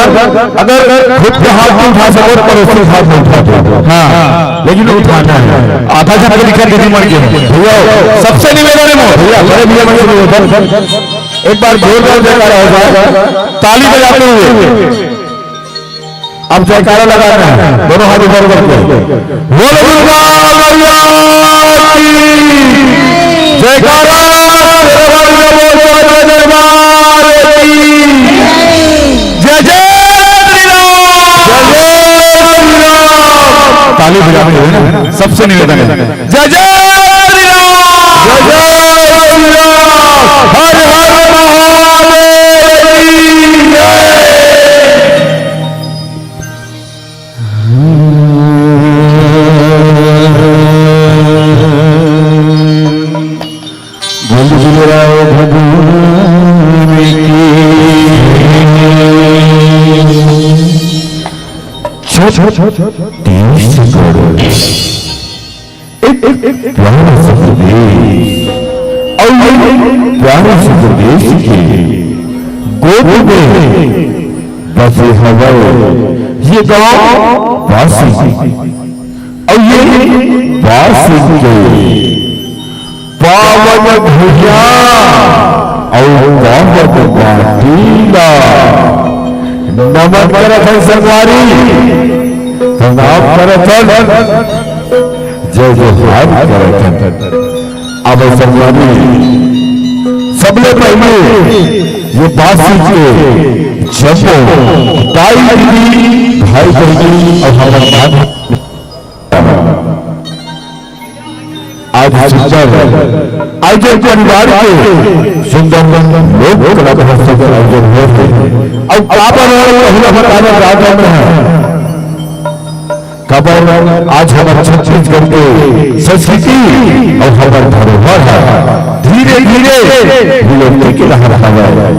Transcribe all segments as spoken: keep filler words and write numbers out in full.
अगर खुद के हाथ नहीं उठा सको तो पड़ोसी के हाथ में उठा दो। हाँ, लेकिन उठाना है। आधा झन के दिक्कत दीदी मर गए। भैया, सबसे निवेदन है मोर, भैया, बड़े भैया, मैं निवेदन, एक बार जोरदार जयकारा हो जाए, ताली बजाते हुए। अब जयकारा लगाना है, दोनों हाथ ऊपर करके। बोलो दुर्गा मैया की जयकारा, शेरा वाली बोलो जय दरबार की। जय जय श्री राम। जय जय श्री राम। ताली बजाते हुए ना, सबसे निवेदन है। जय जय श्री राम। जय जय श्री राम। हर हर महादेव की जय। बोल दुर्गा भगवान की। छत्तीसगढ़ एक, एक, एक प्यारा सा प्रदेश, और ये प्यारे से प्रदेश के गोद में बसे हवय ये गांव वासी, और ये वासी के पावन भुइयां अउ पावन माटी ला नमन करत हन संगवारी, प्रणाम करत हन, जय जोहार करत हन। अब संगवारी, सबले पहले ये वासी के जम्मो दाई दीदी, भाई बहिनी अउ हमर भाभी आज सुंदर आयोजन परिवार के सुंदर लोक कला महोत्सव के आयोजन हुए थे। अब काबर और कहीं हम काबर राजा में है, काबर आज हमारे छत्तीसगढ़ के संस्कृति और हमारे धरोहर है, धीरे धीरे विलुप्ति के राह हवा है।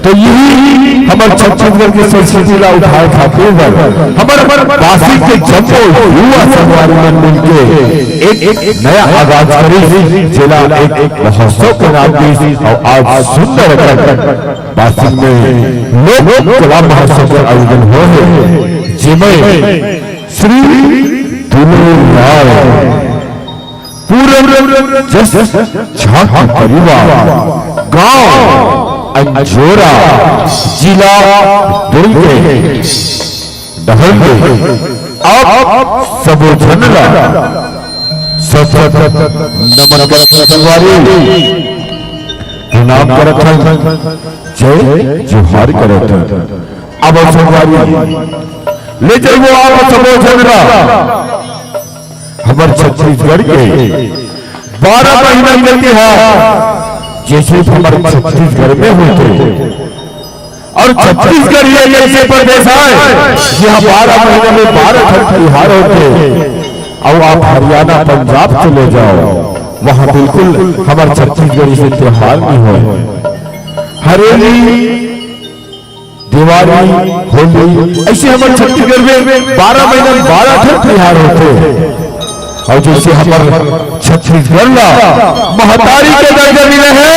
तो यही हमर छत्तीसगढ़ के संस्कृति ला उठाए खातिर बर हमर वासी के जम्मो युवा संगवारी मन मिलके एक, एक नया आगाज करिस, जेला एक, एक महोत्सव के नाम दिस। और आज सुंदर अकन वासी में लोक कला महोत्सव के आयोजन होए हे, जेमे श्री दुलाल पूरब जस झा के परिवार, गांव अंजोरा, जिला दुर्ग के डहर के आप सबो झन ला सत सत नमन करत संगवारी, प्रणाम करत हन, जय जोहार करत हन। अब संगवारी ले चलबो आप सबो झन ला हमर छत्तीसगढ़ के बारह महीना के तिहार, जैसे कि हमर छत्तीसगढ़ में होथे। और छत्तीसगढ़ ये एक ऐसे प्रदेश है, यहाँ बारह महीना में बारह ठन तिहार होथे। अउ आप हरियाणा, पंजाब चले जाओ, वहाँ बिल्कुल हमर छत्तीसगढ़ से तिहार नहीं होय। हरेली, दिवाली, होली, ऐसे हमर छत्तीसगढ़ में बारह महीना में बारह ठन तिहार होथे। अउ जैसे हमर छत्तीसगढ़ ला महतारी के दर्जा मिले हे,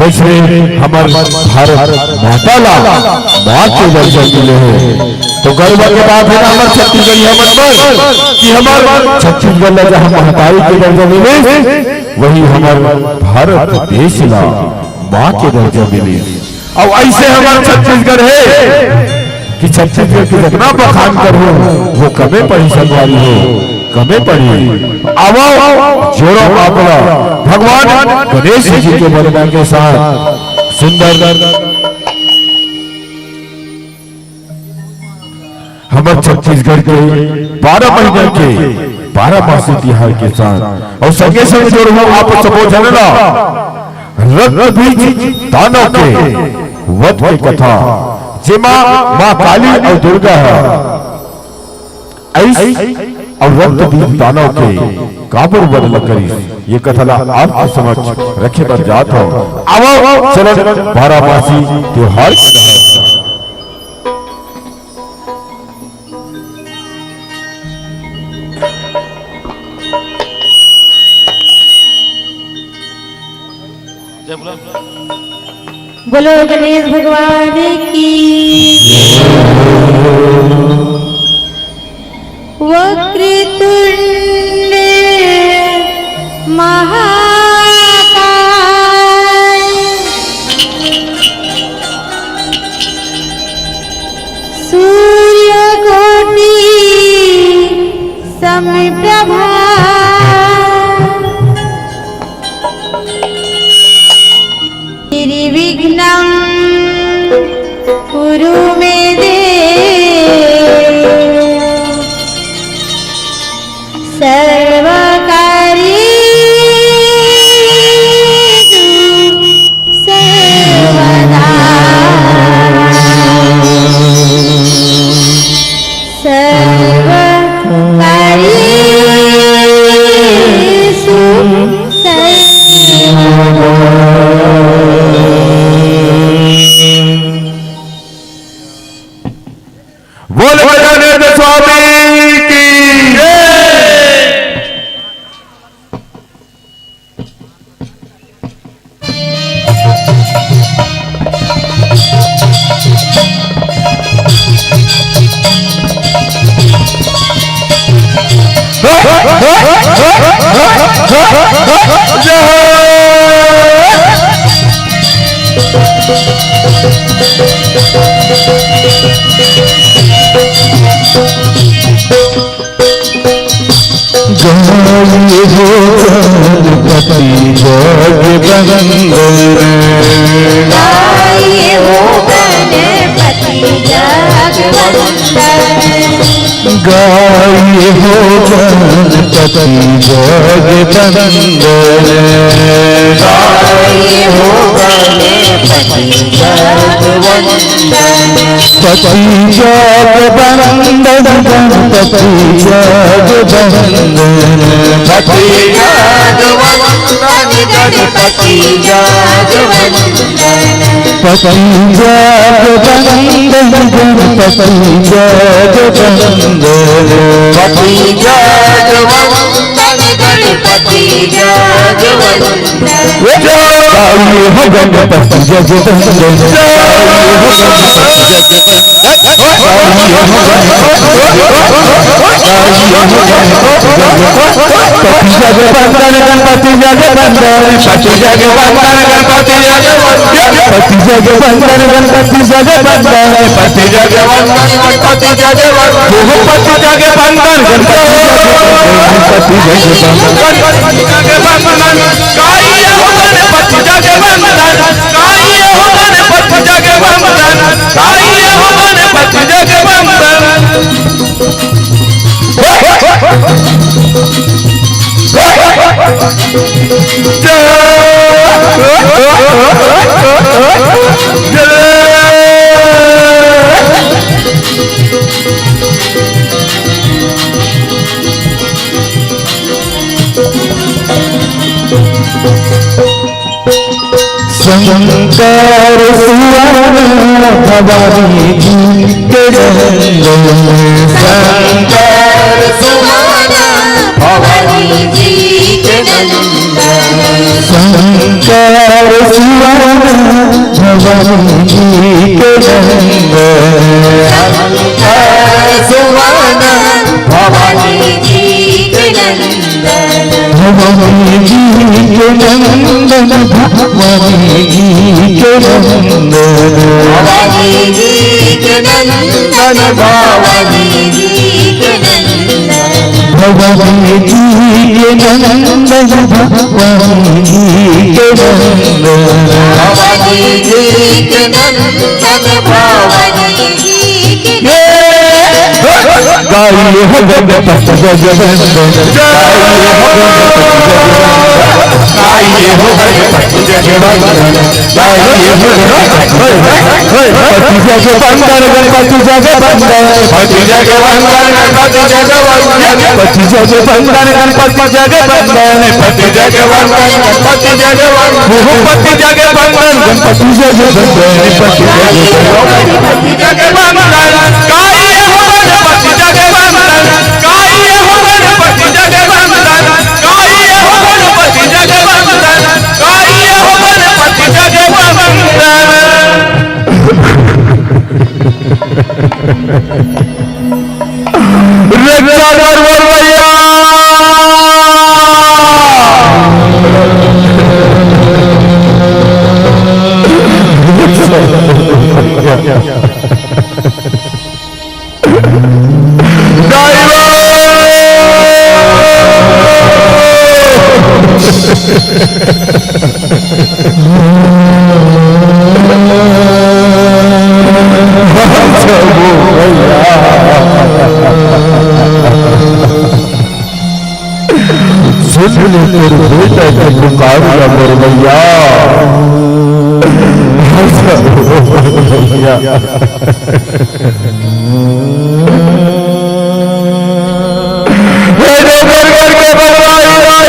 वैसे हमर भारत माता ला माँ के दर्जा मिले हे। तो गर्व के बात है ना हमर छत्तीसगढ़िया मन बर कि हमर छत्तीसगढ़ ला जहाँ महतारी के दर्जा मिले, वही हमर भारत देश ला माँ के दर्जा मिले। अउ ऐसे हमर छत्तीसगढ़ हे कि छत्तीसगढ़ के जितना बखान करहूं, वो कमे पड़ी संगवारी हो, कमे पड़ी। आवो, जोड़ो आपला भगवान गणेश जी के वंदना के साथ सुंदर हमर छत्तीसगढ़ के बारह महीना के बारह मासी तिहार के साथ अउ संगे संग जोड़हूं आप सबो झन ला रक्त बीज दानव के वध के कथा, जेमा माँ काली अउ दुर्गा ह आइस अउ रक्त बीज दानव के काबर वध ल करिस, ये कथा ला आपके समक्ष रखे बर जात हंव। आवो, चलो बारह मासी तिहार के जय बोलो। बोलो गणेश भगवान की। प्रभा निर्विघ्नं कुरु मे देव सर्वकार्येषु सर्वदा। सर्वकार्येषु सर्वदा। बोल गजानंद स्वामी की जय। गाई हो गणपति जगवंदन। गाई हो गणपति जगवंदन। गाई हो गणपति जगवंदन। गाई हो गणपति जगवंदन। पति जगवंदन गणपति जगवंदन। पति जगवंदन गणपति जगवंदन। पति जगवंदन गणपति जगवंदन। पति जगवंदन गणपति जगवंदन। गाई हो गणपति जगवंदन। गाई हो गणपति जगवंदन। पति जगवंदन गणपति जगवंदन। पति जगवंदन गणपति जगवंदन। पति जगवंदन गणपति जगवंदन। पति जगवंदन गणपति जगवंदन। पति जगवंदन गणपति जगवंदन। पति जगवंदन। शंकर सुवन भवानी जी के नंदन। शंकर सुवन भवानी जी के नंदन। शंकर सुवन भवानी जी के नंदन। शंकर सुवन भवानी जी के नंदन। भवानी जी के नंदन, भवानी जी के नंदन। भवानी जी के नंदन, भवानी जी के नंदन। भवानी जी के नंदन, भवानी जी के नंदन। भवानी जी के नंदन, भवानी जी के नंदन। गाई हो गणपति जगवंदन। गाई हो गणपति जगवंदन। गाई हो गणपति जगवंदन। गाई हो गणपति जगवंदन। पति जगवंदन गणपति जगवंदन। पति जगवंदन गणपति जगवंदन। पति जगवंदन गणपति जगवंदन। पति जगवंदन गणपति जगवंदन। भूपति जगवंदन गणपति जगवंदन। पति जगवंदन। जगवंदन। गाई हो गणपति जगवंदन। गाई हो गणपति जगवंदन। गाई हो गणपति जगवंदन। गाई हो गणपति जगवंदन। रक्षा कर बोल भैया। सुन ले तोर बेटा के पुकार ला मोर भैया। भैया। हे डोंगरगढ़ के बलराई राय।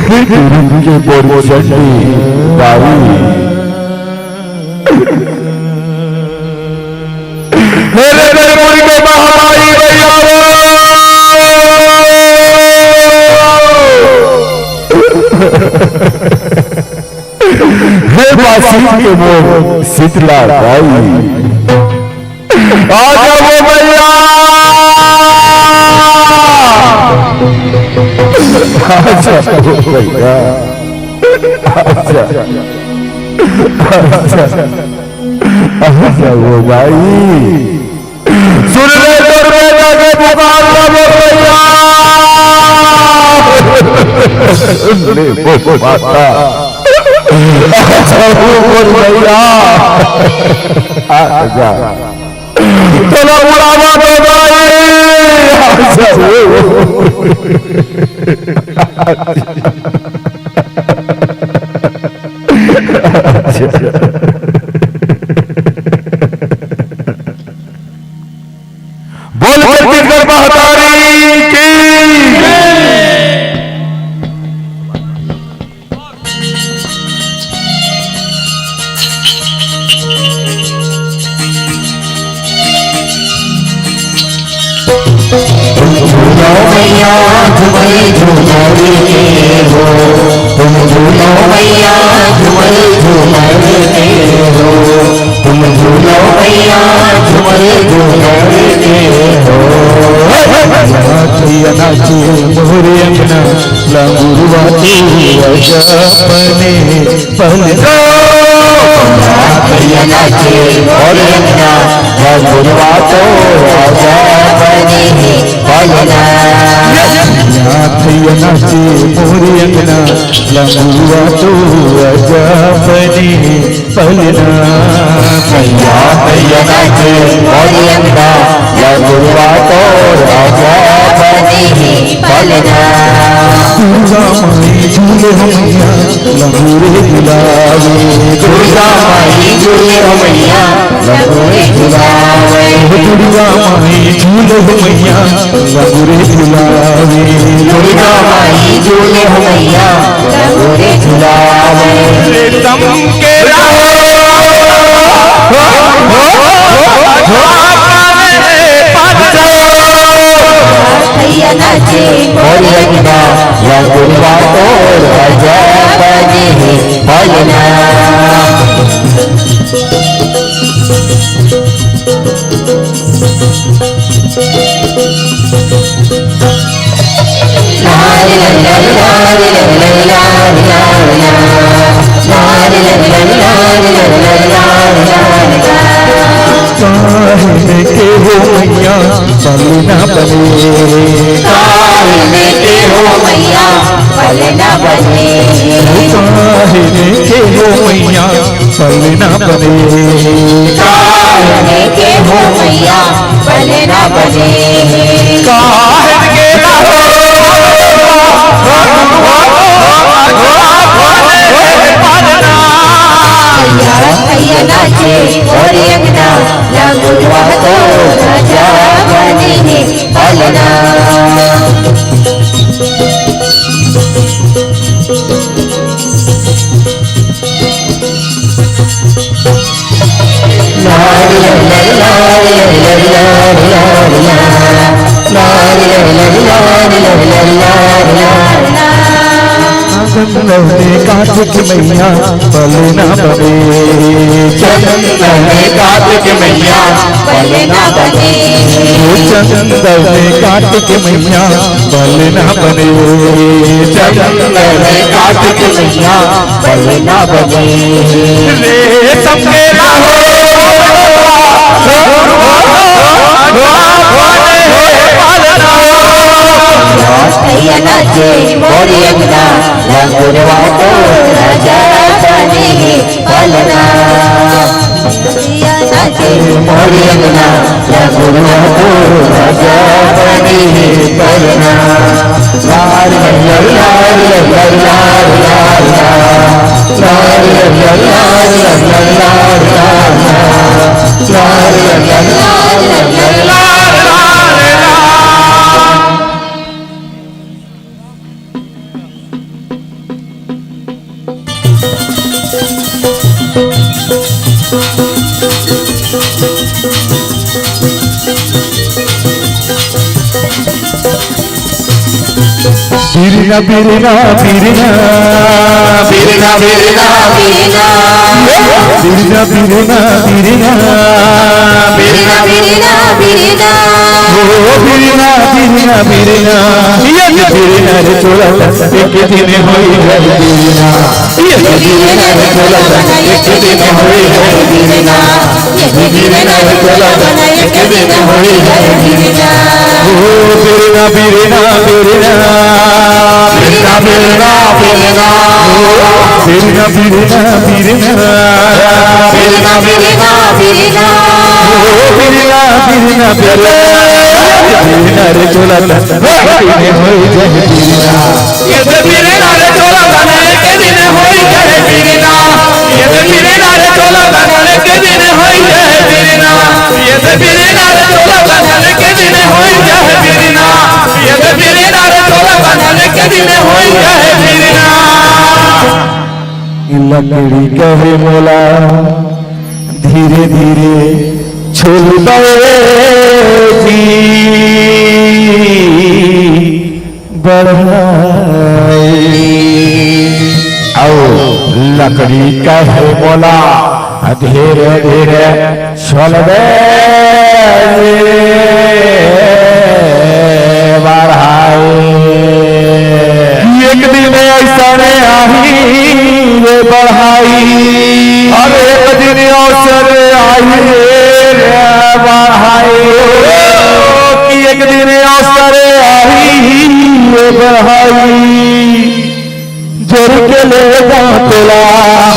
हे गुरु के बोल चंडी दाई। मेरे गुरु के महामाई भैया। हे बासी के मोर शीतला दाई। आजा वो भैया। आजा वो भैया। आजा। आजा। आजा वो भाई। सुन ले तोर बेटा के पुकार ला मोर भैया। सुन ले वो माता। आजा वो मोर भैया। आजा। तोला बुलावा तो भाई। बोल छत्तीसगढ़ महतारी की। झूलो मैया झूमर झूमर के हो, तुम झूलो मैया झूमर झूमर के हो, तुम झूलो मैया झूमर झूमर के हो। नाचिए नाचिए मोरे अंगना, लंगुरवा के अजब बने पलना। भैया नाचे मोरे अंगना, लंगुरवा तो राजा बने पलना। भैया नाचे मोरे अंगना, लंगुरवा तो राजा बने पलना। भैया, भैया नाचे मोरे अंगना, लंगुरवा तो राजा बने पलना। दुर्गा माई झूले हो मैया, लंगूरे झुलावे। दुर्गा माई झूले हो मैया, लंगूरे झुलावे। दुर्गा माई झूले हो मैया, लंगूरे झुलावे। दुर्गा माई झूले हो मैया, लंगूरे झुलावे। रेशम के भैया नाचे मोरे अंगना, या दुर्गा तोर राजा बने हे पलना। काहे के हो मैया पलना बने। काहे के हो मैया पलना बने। काहे के हो मैया पलना बने। काहे के हो मैया पलना बने। काहे के ना हो। भैया, भैया नाचे मोरे अंगना, लंगुरवा तो राजा बने हे पलना। आंगन लौटे कार्तिक मैया पलना बने। चंदन लौटे कार्तिक मैया पलना बने। ओ चंदन लौटे कार्तिक मैया पलना बने। चंदन लौटे कार्तिक मैया पलना बने। रेशम के लाहो। भैया नाचे मोरी अंगना, लंगुरवा तो राजा बने पलना। भैया नाचे मोरी अंगना, लंगुरवा तो राजा बने पलना। लाल, लाल, लाल, लाल, लाल, लाल। बिरना, बिरना, बिरना। बिरना, बिरना, बिरना। बिरना, बिरना, बिरना। बिरना, बिरना, बिरना। ओ बिरना, बिरना, बिरना। ये बिरना रे तोला एक दिन होई जाई बिरना। ये बिरना रे तोला एक दिन होई जाई बिरना। ये बिरना रे तोला एक दिन होई जाई बिरना। ओ बिरना, बिरना, बिरना। बिरना, बिरना, बिरना। ओ बिरना, बिरना, बिरना। बिरना, बिरना, बिरना। ओ बिरना, बिरना, बिरना। बिरना रे तोला एक दिन होई जाई बिरना। ये तो बिरना रे तोला एक दिन होई जाई बिरना। ये तो बिरना रे तोला एक दिन होई जाई बिरना। ये तो बिरना रे तोला एक दिन होई जाई बिरना। ये तो बिरना रे तोला एक दिन होई जाई बिरना। लकड़ी कहे मोला धीरे धीरे छोलबे जी बढ़ाई। अउ लकड़ी कहे मोला धीरे धीरे छोलबे जी बढ़ाई। एक दिन अइसने आही रे बढ़ाई। अरे एक दिन अवसर आही रे बढ़ाई। कि एक दिन अवसर आही रे बढ़ाई। जोर के ले जा तोला,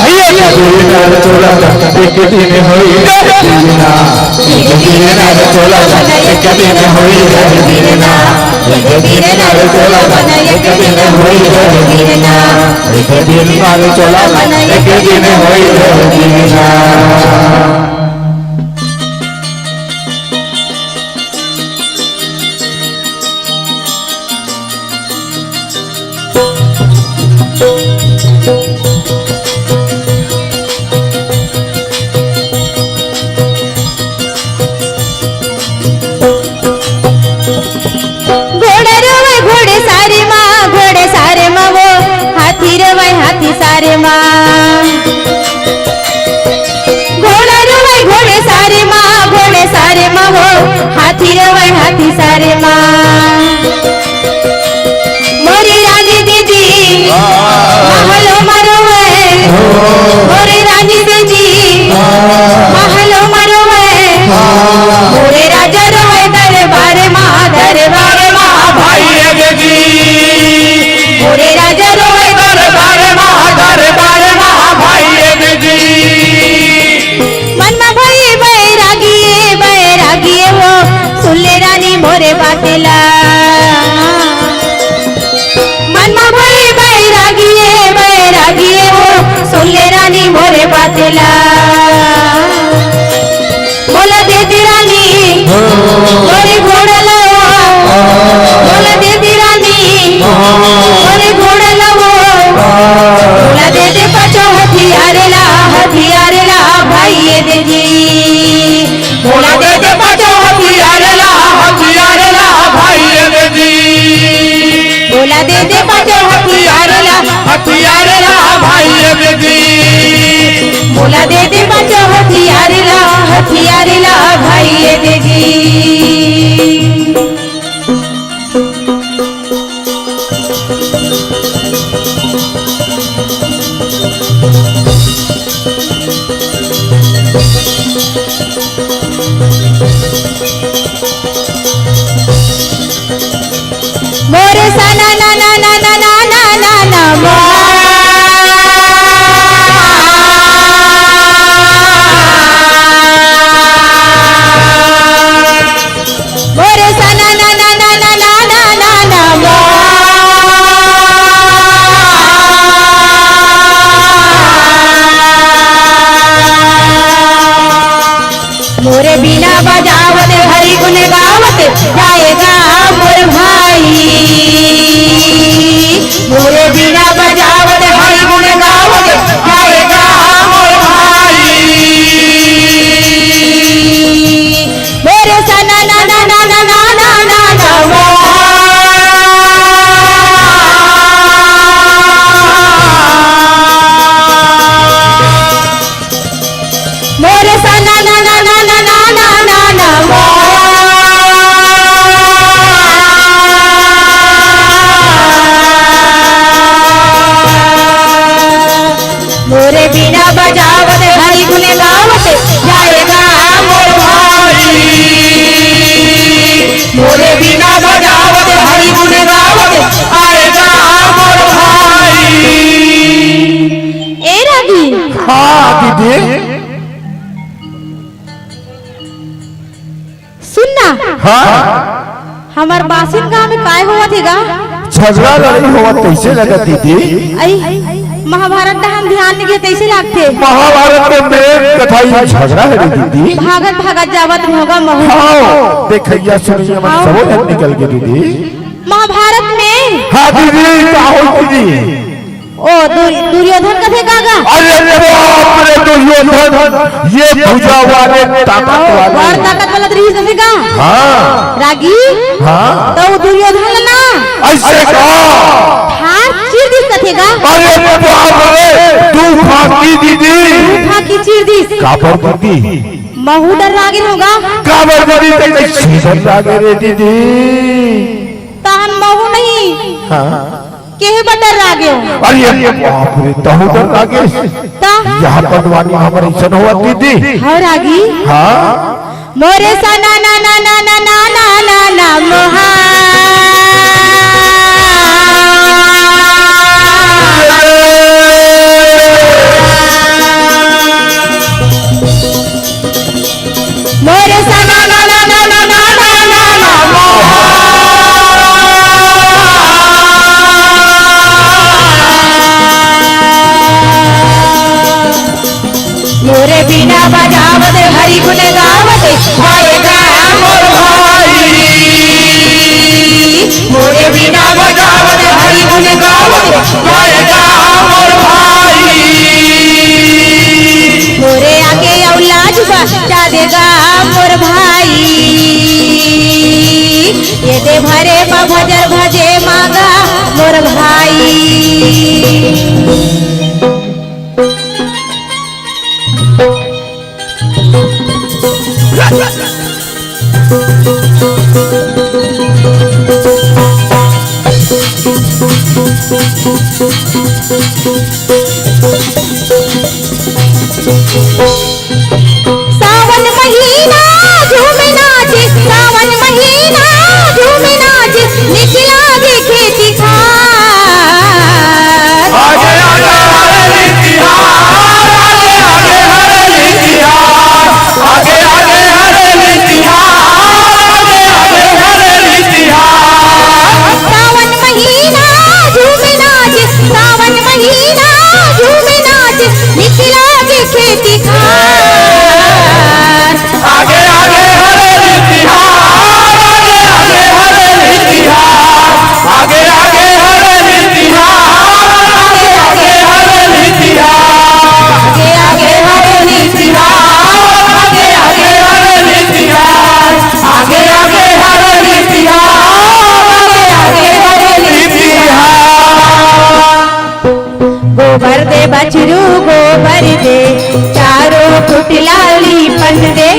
ये बिरना रे तोला, एक दिन होई बिरना। ये बिरना रे तोला, एक दिन होई बिरना। ये बिरना रे तोला, एक दिन होई बिरना। ये बिरना रे तोला, एक दिन होई बिरना। घोड़ा रोवे घोड़े सारे माँ, घोड़े सारे माँ वो, हाथी रोवे हाथी सारे माँ। घोड़ा रोवे घोड़े सारे माँ, घोड़े सारे माँ वो, हाथी रोवे हाथी सारे माँ। मोरी रानी दीदी महलो मरोवे, मोरी रानी दीदी महलो मरोवे। मोरे राजा रोवे दरबार माँ, दरबार माँ भाई दीदी। मोरे राजा रोवे दरबार माँ, दरबार माँ भाई दीदी। मन मा भई बैरागी, बैरागी हो, सुन ले रानी मोरे बात ला। मन मा भई बैरागी, बैरागी हो, सुन ले रानी मोरे बात ला। मोला दे दे रानी, मोरे घोड़ा ला। मोला दे दे रानी, मोरे घोड़ा ला। मोला दे दे पाछो हथियार ला, हथियार ला भाई ये दे जी। मोला दे दे पाछो हथियार ला, हथियार ला भाई ये दे जी। मोला दे दे पाछो हथियार ला, हथियार ला भाई ये दे जी। मोला दे दे पाछो हथियार ला, हथियार ला भाई ये दे जी। मोरे मोरे बीना बजावत हरि गुण गावत जाएगा मोर भाई। मोरे बीना बजावत हरि गुण गावत जाएगा मोर भाई। मोरे सना ना ना ना ना ना ना ना ना। मोरे सना ना ना ना ना ना ना ना ना। मोरे बीना बजावत हरि गुण गावत जाएगा मोर भाई। मोरे बीना बजावत हरि गुण गावत आएगा मोर भाई। ए रागी। हाँ दीदी। सुन ना। हाँ। हमर बासिन गांव में काय होवत हे गा? झगड़ा लड़ाई होवत तइसे लगत दीदी। अई, महाभारत ला हम ध्यान नइ दे तइसे लागथे। महाभारत के main कथा ही झगड़ा हे रे दीदी। भागत भागत जावत होगा महू। हाँ, देखइया सुनइया मन हाँ। सबो झन निकल गे दीदी। महाभारत में। हाँ दीदी, का होई दीदी? ओ दुर-, दुर्योधन कथे का गा? अरे बाप रे दुर्योधन, ये भुजा वाले ताकत वाले। बड़ ताकत वाला तो रिहिस कथे का? हाँ। रागी? हाँ। त वो दुर्योधन ला ना ऐसे का? फार चीर दिस कथे का? अरे बाप रे, दू फाकी दीदी। दू फाकी चीर दिस। काबर दीदी? महू डर्रा गेन होगा। काबर दीदी, तैं कइसे डर्रा गे रे दीदी? तहन महू नहीं। हाँ। केहे बर डर्रा गेव? अरे, अरे बाप रे, तहूँ डर्रा गेस? त? यहाँ पंडवानी हमर अइसन होवत दीदी। हव रागी? हाँ। मोरे सना ना ना ना ना ना ना ना ना मोहा। मोरे सना ना ना ना ना ना ना ना ना। मोरे बीना बजावत हरि गुण गावत आएगा मोर भाई। मोरे बीना बजावत हरि गुण गावत आएगा मोर भाई। मोरे आगे अउ लाज बचा देगा मोर भाई। ये दे भरे मा भजर भजे मागा मोर भाई। सावन महीना झूमे नाचे, सावन महीना झूमे नाचे, निकला गे खेती खार। आगे आगे हरे नितिहार, आगे आगे हरे नितिहार, आगे आगे हरे नितिहार, आगे आगे हरे नितिहार। सावन महीना झूमे नाचे, सावन महीना झूमे नाचे, निकला गे खेती खार। आगे आगे हरे नितिहार, आगे आगे हरे नितिहार, आगे आगे हरे नितिहार, आगे आगे हरे नितिहार। आगे आगे हरे नितिहार, आगे आगे हरे नितिहार, आगे आगे हरे नितिहार, आगे आगे हरे नितिहार। गोबर दे बछरू गोबर दे, चारों खुटिला लीपन दे,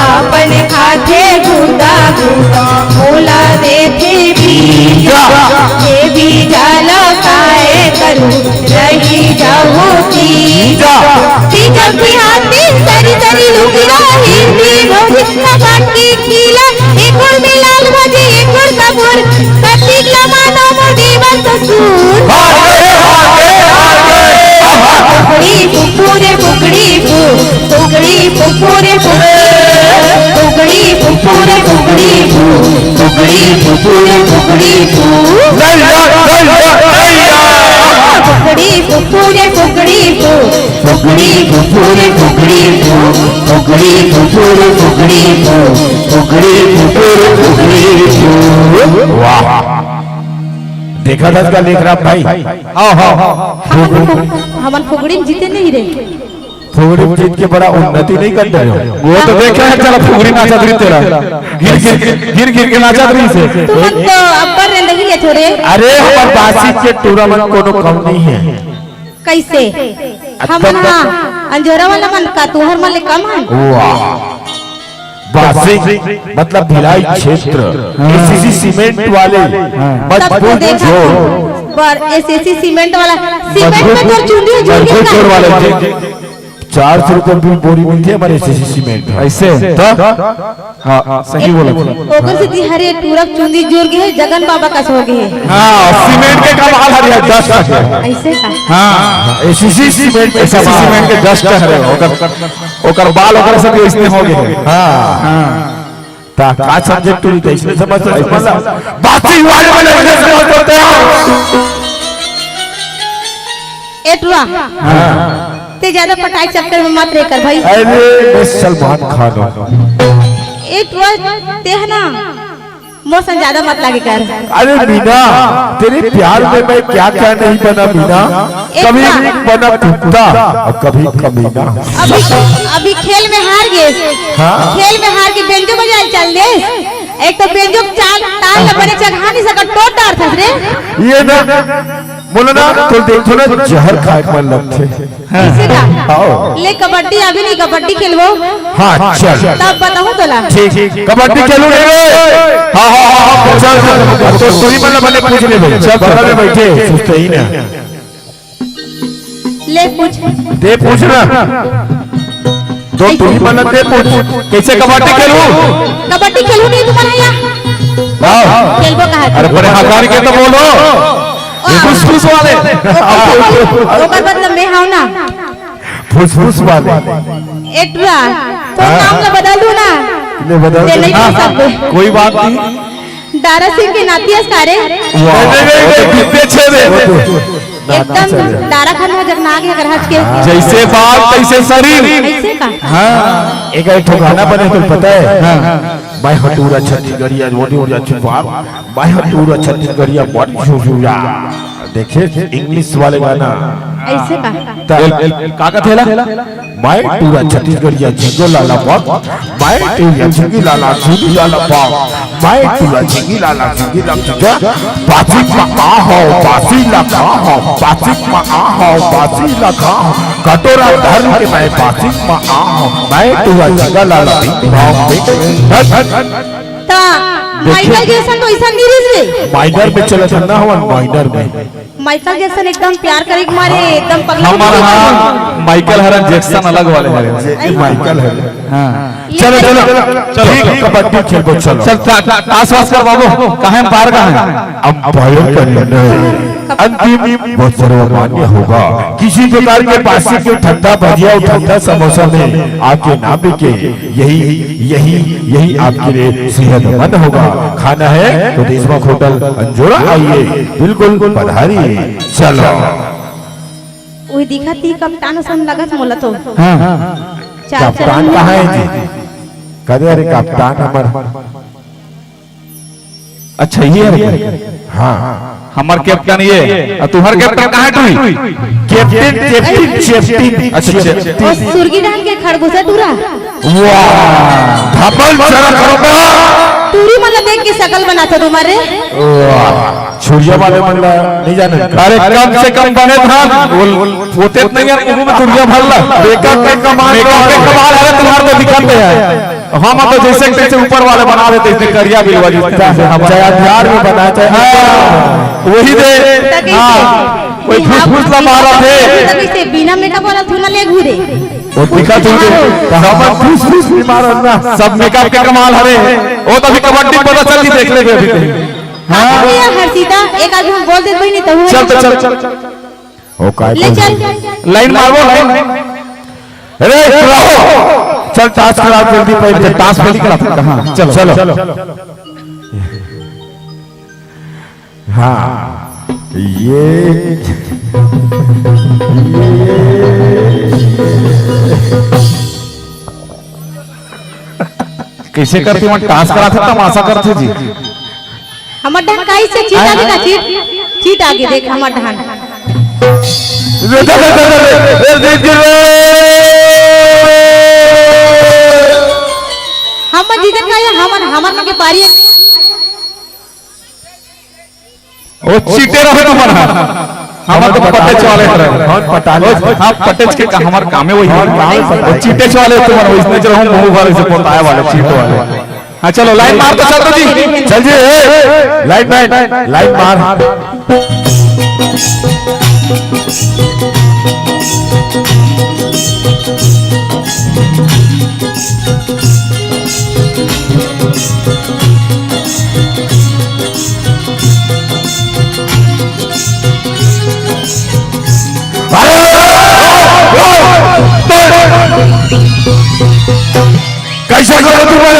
अपन खाथे गुदा गुदा, मोला देथे बीजा। ये बीजा ला काय करू, रही जाहू तीजा। तीजा बिहान दिन सरी सरी लुगिया, हिंदी भोजी कबाटी कीला, एक ओर में लाल भाजी, एक ओर सबुर, कतिक लमानो फुकड़ी फुफुरे फुकड़ी फु, फुकड़ी फुफुरे फुकड़ी फु, फुकड़ी फुफुरे फुकड़ी फु, फुकड़ी फुफुरे फुकड़ी फु। वाह, देखा था इसका लेखराम भाई। हाँ, हाँ, हाँ। हमन फु-, हमन फुकड़ी में जीते नहीं रे। फुगड़ी में जीत के बड़ा उन्नति नहीं करते हो। वो तो देखे हैं, चला फुगड़ी नाचत रही तेरा। गिर, गिर, गिर, गिर के नाचत रही से। तुमन तो अब्बर रेंदगी लेथो रे। अरे, हमर बासी के टूरा मन कोनो कम नहीं है। कैसे? हमन हा अंजोरा वाला मन का तुहर मन ले कम है? वाह। बासी, मतलब भिलाई क्षेत्र, हाँ। एसएससी सीमेंट वाले, हाँ। सबको मजबूत देखा जोड़। पर एसएससी सीमेंट वाला, सीमेंट में मजबूत, तोर चुंदी जुड़ मजबूत गया। जोड़ वाले जी। चार सौ रुपये भी बोरी मिलती है हमारे एसएससी सीमेंट में। ऐसे? तो? हाँ, हाँ, सही बोला। ओकर से दी हरे टूरक चुंदी जुड़ गए, जगन बाबा का सो गए। हाँ, सीमेंट के कमाल हरे, dust है। ऐसे का? हाँ। एसएससी सीमेंट के एसएससी कमाल। सीमेंट के dust हरे, ओकर, ओकर बाल ओकर सब इसने हो गए। हाँ। हाँ। ता का समझे टूरी, तो इसमें समझ तो समझ ला। बाकी वाले वाले मुझे समझ करते हो। ए टुआ, हाँ। ते ज्यादा पटाई चक्कर में मत रह कर भाई। अरे, मैं सलमान खान हूँ। ए टुआ, ते है ना, मोर संग ज्यादा मत लागे कर। अरे मीना, तेरे प्यार में मैं क्या क्या नहीं बना मीना। एक कभी ना। बना कुत्ता और कभी कमीना। अभी, अभी खेल में हार गए। हाँ? खेल में हार के बेंजो बजाए चल दे। एक तो बेंजो के चाल, ताल ल बने चघा नहीं सकत, टोट डारथस रे। ये ना, बोलो ना, तो देखो ना, जहर खाए के मन लगथे। हाँ। इसी का? आओ। ले कबड्डी, अभी नहीं कबड्डी खेलबो। हाँ, चल। तब बताऊँ तोला। ठीक, ठीक। कबड्डी खेलू नहीं रे। हाँ, हाँ, हाँ, हाँ, चल, चल। अब तो टूरी मन ल बने पूछ ले भाई। चल, बगल में बैठे, सुस्त ही ना। ले पूछ। दे पूछ ना। दो टूरी मन ल दे पूछ। कैसे कबड्डी खेलू? कबड्डी खेलू नहीं तुम्हारा यहाँ। आओ। खेलबो कहा? अरे बड़े हकार के तो बोलो। ओ, फुसफुस वाले। ओकर, ओकर मतलब मैं हाव ना। फुसफुस वाले। ए टुरा, तो हाँ। नाम ला बदल दूँ ना? ले बदल दे दे। नहीं हाँ, कर सकते। कोई बात नहीं। दारा सिंह के नाती हस का रे? वाह। नहीं, नहीं, नहीं, नहीं, कितने अच्छे थे। वो तो नाना एकदम चले। दारा खान में जब नाग है अगर हंस के। जैसे बाल, तैसे शरीर। ऐसे का? हाँ। एक, एक ठो गाना बने तो पता है? हाँ। मैं हटूरा छत्तीसगढ़िया, रोटी उड़ जा छुपा। मैं हटूरा छत्तीसगढ़िया, बड़ झुझुरा। देखिए, इंग्लिश वाले गाना। ऐसे का? त- बोल, बोल, का का थेला? मैं टूरा छत्तीसगढ़िया झिंगो लाला पाक, मैं टूरा झिंगी लाला झिंगी लाला पाक, मैं टूरा झिंगी लाला झिंगी लाला झिंगा, बासी मा आ हो, बासी ला खा हो, बासी मा आ हो, बासी ला खा हो, कटोरा धर के मैं बासी मा आ हो, मैं टूरा झिंगा लाला बिंग बॉन्ग बिंग। त माइकल जैक्सन तो ऐसा नहीं रहिस रे। माइनर में चलत हन ना हमन, माइनर में। माइकल जैक्सन एकदम प्यार करे के मारे एकदम पगला हमर हो गया। हाँ, माइकल हरन जैक्सन अलग वाले हरे। ये माइकल है। हाँ। ये चलो, चलो, चलो। ठीक, कबड्डी खेलबो, चलो। चल, टा-, टा-, टास वास कर बाबू, काहे में पार का है? अंपायर का निर्णय अंतिम व सर्वमान्य होगा। किसी प्रकार के बासी के ठंडा भजिया और ठंडा समोसा में आके ना बिके। यही, यही, यही आपके लिए सेहतमंद होगा। खाना है तो देशमुख होटल अंजोरा आइए, बिल्कुल पधारिए। चलो। वही दिखा थी कप्तान सन लगत मोला तो। हाँ। चार कप्तान चरण कहाँ है जी? कदे अरे कप्तान हमर। अच्छा, ये है। हाँ। हमर कैप्टन ये, और तुम्हार कैप्टन कहाँ है टूरी? Captain, captain, captain. अच्छा, अच्छा। कैप्टन। और सुरगी डाल के खरगोशा टूरा। वाह। धपल चला करोगा। टूरी मन ला देख के शकल बनाथो तुम्हारे। वाह। छुरिया वाले मन ला नहीं जाने का। अरे, कम से कम बने था। वो, वो तेत नहीं यार, मुंह में छुरिया भर ला। मेकअप के कमाल, मेकअप के कमाल, अरे, तुम्हारे तो दिखत है। हम तो जैसे तैसे ऊपर वाले बना देते, इसने करिया बिलवा दी। चाहे अंधियार में बना, चाहे हाँ, वही दे। तक हाँ, इसे कोई फुसफुस ला मारा थे। तक इसे बिना मेकअप वाला थोड़ा ले घूरे। वो दिखा तुझे, तो हम फुसफुस भी मारा ना। सब मेकअप के कमाल हरे। वो तो अभी कबड्डी पता चल जी, देख ले अभी। हाँ। हाँ, भैया, हर्षिता, एक आदमी हम बोल देते ही नहीं तो हुआ चल, नहीं। चल, चल, चल। वो काय ले बोल चल। रहे? लाइन मारबो, लाइन। अरे, कराओ। चल, टास कराओ जल्दी, पहले अच्छा, टास पहले करा था, कहाँ? चलो, चलो। चलो। हाँ, ये, ये कइसे करथे? मन टास कराथे, तमाशा करथे जी। हमर डहन काई से चीट आगे का चीट, चीट आगे देख हमर डहन। हमर जीजन का ये हमन, हमन मन के पारी। ओ चीटे रहे तुमन ह। हमर तो पटेच वाले हरे। हमन पटाले। ओ, हाँ, पटेच के का, हमर कामे वही है। हमर कामे पटाले। ओ चीटेच वाले तुमन, वइसने च रहू, मुंह भर से पोताए वाले, चीट वाले। हाँ, चलो, लाइन मार तो, चल तो जी। चल जी, ए, लाइन, लाइन, लाइन मार। अरे! कइसे करत हस तुमन?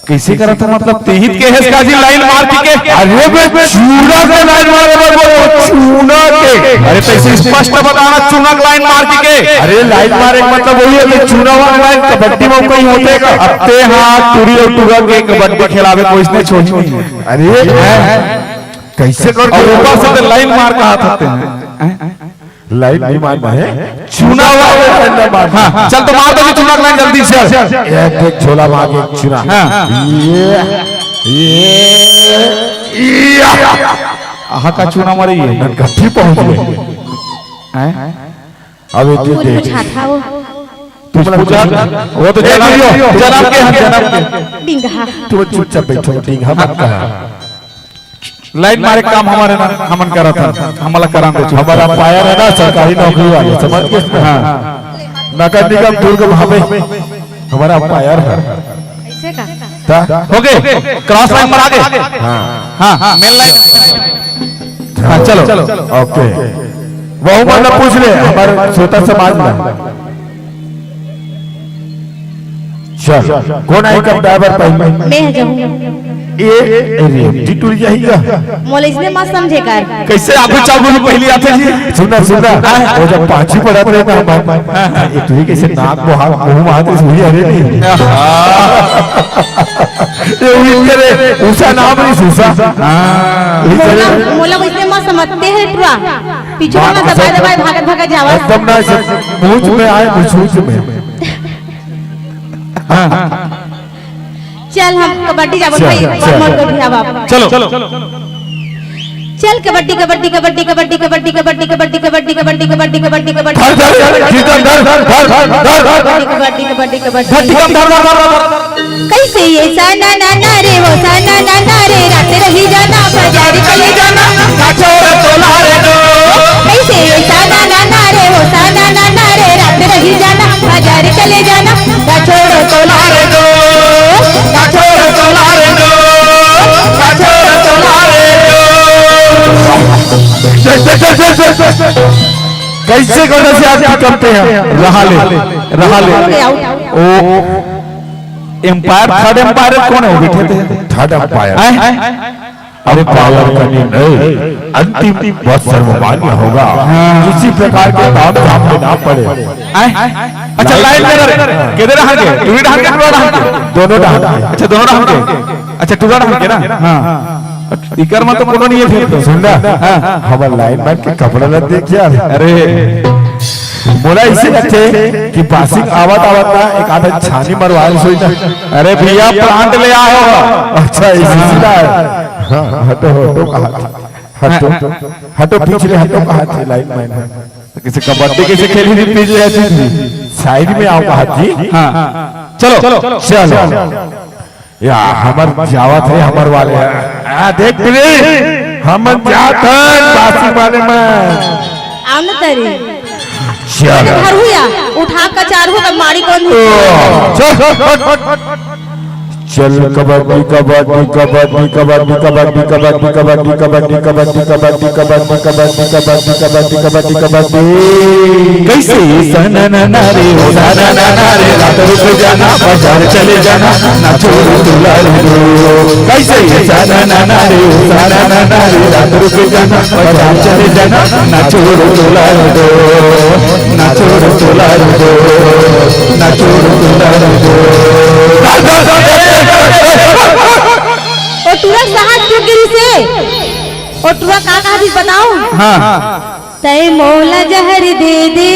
कइसे करत हस मतलब, तेहित के हेस का जी लाइन मार के? अरे बे, चूना के लाइन मारे बर बोले, चूना के। अरे, तइसे स्पष्ट बताना, चूना के लाइन मार के। अरे, लाइन मारे के मतलब वही है कि चूना वाला लाइन कबड्डी में कहीं होथे का? अब ते हा टूरी अउ टूरा के कबड्डी खेलाबे, कोई इसने छोड़ी नहीं है। अरे, हैं? कइसे कर अउ ऊपर से तो लाइन मार कहा था तें। हैं? लाइन नहीं मारना है, चूना वाला लाइन मारना है। हाँ, चल तो मार दो जी चूना का लाइन जल्दी से। एक, एक झोला मार के चूना। हाँ। ये, ये, ये। आहा का चूना मारे ये। गट्ठी पहुंच गए। हैं? अब ये कुछ देख। पूछा था वो। कुछ पूछा? वो तो जन्म के, जन्म के, हम जन्म के। डिंगहा। तू चुपचाप बैठो, डिंगहा मत कहा। लाइन मारे काम हमर हे ना, हमन करत हन, हमला करान दे चुप। हमर अंपायर हे ना, सरकारी नौकरी वाले, समझ गेस ना? हाँ। नगर निगम दुर्ग भावे, हमर अंपायर हे। अइसे का? ता? हो गे, क्रॉस लाइन पर आ गे। हाँ। हाँ, हाँ, मेन लाइन। हाँ, चलो। ओके। वहू मन ला पूछ ले, हमर श्रोता समाज ला। चल, कोन आही कबड्डी बर पहिली? मैं जाऊँ। ए, ए रे, जी टूरी जाही का? मोला इसने मत समझे कर। कइसे आगू चागू में पहिली आथे जी? सुन ना, सुन ना, वो जब पाछी पड़त रहे ना हम, ए, तू ही कइसे नाक मुहा, मुंह मुहा दे, सुई, अरे नहीं। ये उही करे, उषा नाम नहीं, उषा। हाँ। मोला, मोला वइसने मत समझते हैं टुरा। पीछू में दबाए दबाए भागत भागत जावा। एकदम ना, से मुंह में आए, मुंह में। हाँ। चल, हम कबड्डी जाबो चल, भाई, चल। मन कर दिया बाप। चलो। चल, कबड्डी, कबड्डी, कबड्डी। धर, धर, धर, धर, धर, धर, धर। कबड्डी, कबड्डी, कबड्डी, कबड्डी। धर, धर, धर, धर, धर। कइसे ये साना ना ना रे, वो साना ना ना रे, रात रही जाना, बाजार चले जाना, ना छोड़ तोला रे दो। कइसे ये साना ना ना रे, वो साना ना ना रे, रात रही जाना, बाजार चले जाना, ना छोड़ तोला रे दो, ना छोड़ तोला रे दो, ना छोड़ तोला रे दो। चल, चल, चल, चल, चल, चल। कइसे करना से आज करते हैं? रहा ले, रहा ले। हो गया, आउट। ओ, अंपायर, थर्ड अंपायर कोन हे वो बइठे थे? Third umpire. हैं? अरे, अंपायर का निर्णय अंतिम व सर्वमान्य होगा। हाँ। किसी प्रकार के ताम झाम में ना पड़े। हैं? अच्छा, लाइन में रहे। किधर डहन के? टूरी डहन के, टुरा डहन के? दोनों डहन के। अच्छा, दोनों डहन के। अच्छा, टुरा डहन के ना? हाँ। इकर में तो कोनो नहीं है फिर तो। सुन ना, हाँ। हमर लाइन मार के कपड़ा ला देख यार। अरे। मोला अइसे लगथे कि बासिंग आवत आवत ना एक आधा छानी मरवाए सोई ना। अरे भैया, प्लांट ले आए हो। अच्छा, इसी हाँ। ला। हाँ, हटो, हटो, कहा था? हटो, हटो, पीछे हटो, कहा थे लाइन मैन है। तो किसी कबड्डी कैसे खेली थी, पीछे ऐसी थी। साइड में आओ, कहा जी। हाँ, चलो, चलो। या, हमर जावत हे, हमर वाले। आ, देख रे, हमन जात हन, बासी वाले मन। आव न तरी। चल। धरहु या, उठा के चारहु त मारी कोन ओ, चल, हट, हट, हट, हट। चल कबड्डी कबड्डी कबड्डी कबड्डी कबड्डी कबड्डी कबड्डी कबड्डी कबड्डी कबड्डी कबड्डी कबड्डी कबड्डी कबड्डी कबड्डी कबड्डी कबड्डी कबड्डी कबड्डी। कैसे ये साना ना ना रे, ओ साना ना ना रे, रात रुक जाना, बाजार चले जाना, ना छोड़ तोला रे दो। कैसे ये साना ना ना रे, ओ साना ना ना रे, रात रुक जाना, बाजार चले जाना, ना छोड़ तोला रे दो, ना छोड़ तोला रे दो, ना छोड़ तोला रे दो। ओ टुरा कहाँ छूट गिरी से? ओ टुरा का कहा थी बताओ? हाँ। तै मोला जहर दे दे,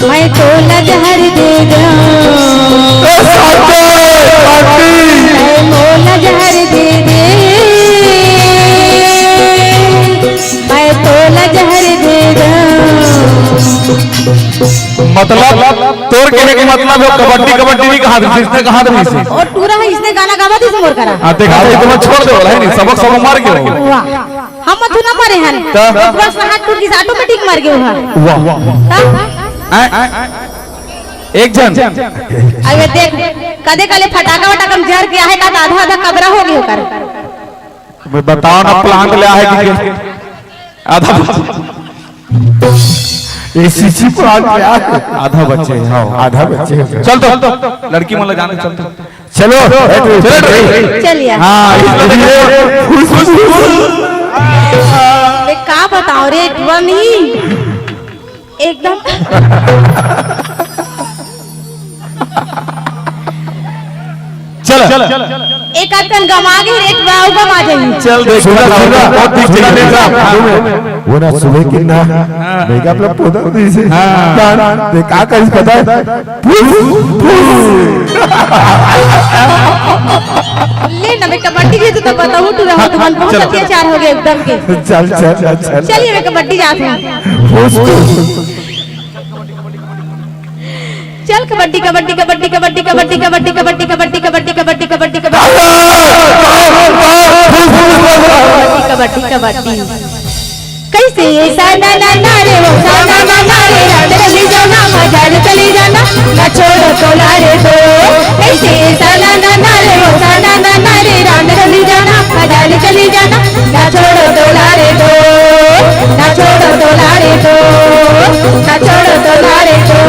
मैं तोला जहर दे दे। ए साथे, पार्टी। तै मोला जहर दे दे, मैं तोला जहर दे दे। मतलब, तोर कहे के मतलब हे, कबड्डी, कबड्डी नहीं कहा था, इसने कहा था, नहीं से। और टूरा है, इसने गाना गावा थी मोर करा। हाँ, देखा था, इतना छोड़ दे, बोला है नहीं, सबक, सबक मार के हो। वाह, हम मथु ना मारे हन। तो? एक बार से हाथ टूट गई, automatic मार गए हो। वाह। हाँ? आय, आय, आय। एक जन। अबे देख, कदे काले फटाका वटाका में जर के आहे का, आधा आधा कबरा हो गयो कर। मैं बताओ ना, plant ले आहे कि के? आधा। एसीसी plant ले आहे। आधा बच्चे, हाँ, आधा बच्चे। चल तो, लड़की मन ले जाने चल तो। चलो, चलो, चलिए। हाँ, इसलिए फुस, फुस, फुस। मैं का बताओ रे, बनी। एकदम। चल। एक आध कन गमा गे, एक बार अउ गमा जाही। चल देख, सुना, सुना, बहुत ठीक सुना, चल रहा है। वो ना सुबह कितना मेकअप लग पौधा दी से। हाँ। ना, ना, देख, का करिस पता है? फुस, फुस। ले ना, मैं कबड्डी जीतू तो बताऊँ, तू रहो, तुमन बहुत चल। अत्याचार हो गया एकदम के। चल, चल, चल, चल। चलिए, मैं कबड्डी जाती हूँ। फुस, फुस। चल कबड्डी, कबड्डी, कबड्डी, कबड्डी। कबड्डी, कबड्डी। कैसे ये साना ना ना रे, वो साना ना ना रे, रात चली जाना, बाजार चली जाना, ना छोड़ो तोला रे दो। कैसे ये साना ना ना रे, वो साना ना ना रे, रात चली जाना, बाजार चली जाना, ना छोड़ो तोला रे दो, ना छोड़ो तोला रे दो, ना छोड़ो तोला रे दो।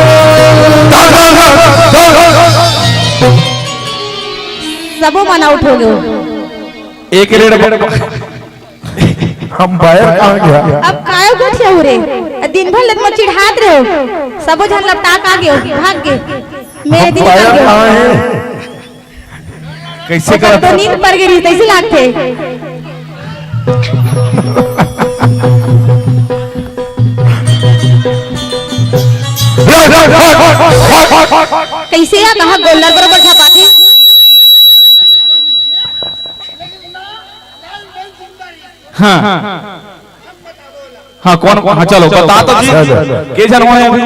सबो मन आउट हो गए। एक रेड अंपायर कहाँ गया? अब कायो गोठिया हो रे, दिन भर लत मत चिढ़ात रहो, सबो झन लपटा का गयो, भाग गे, मेरे दिन अंपायर कहाँ है? कैसे ओकर करत? तो नींद पड़ गई, कैसे लागथे? कैसे या कहा गोल्लर बरोबर झपाथे? हाँ। हाँ, कौन, हाँ, चलो, बता तो जी। चलो। के झन होए अभी?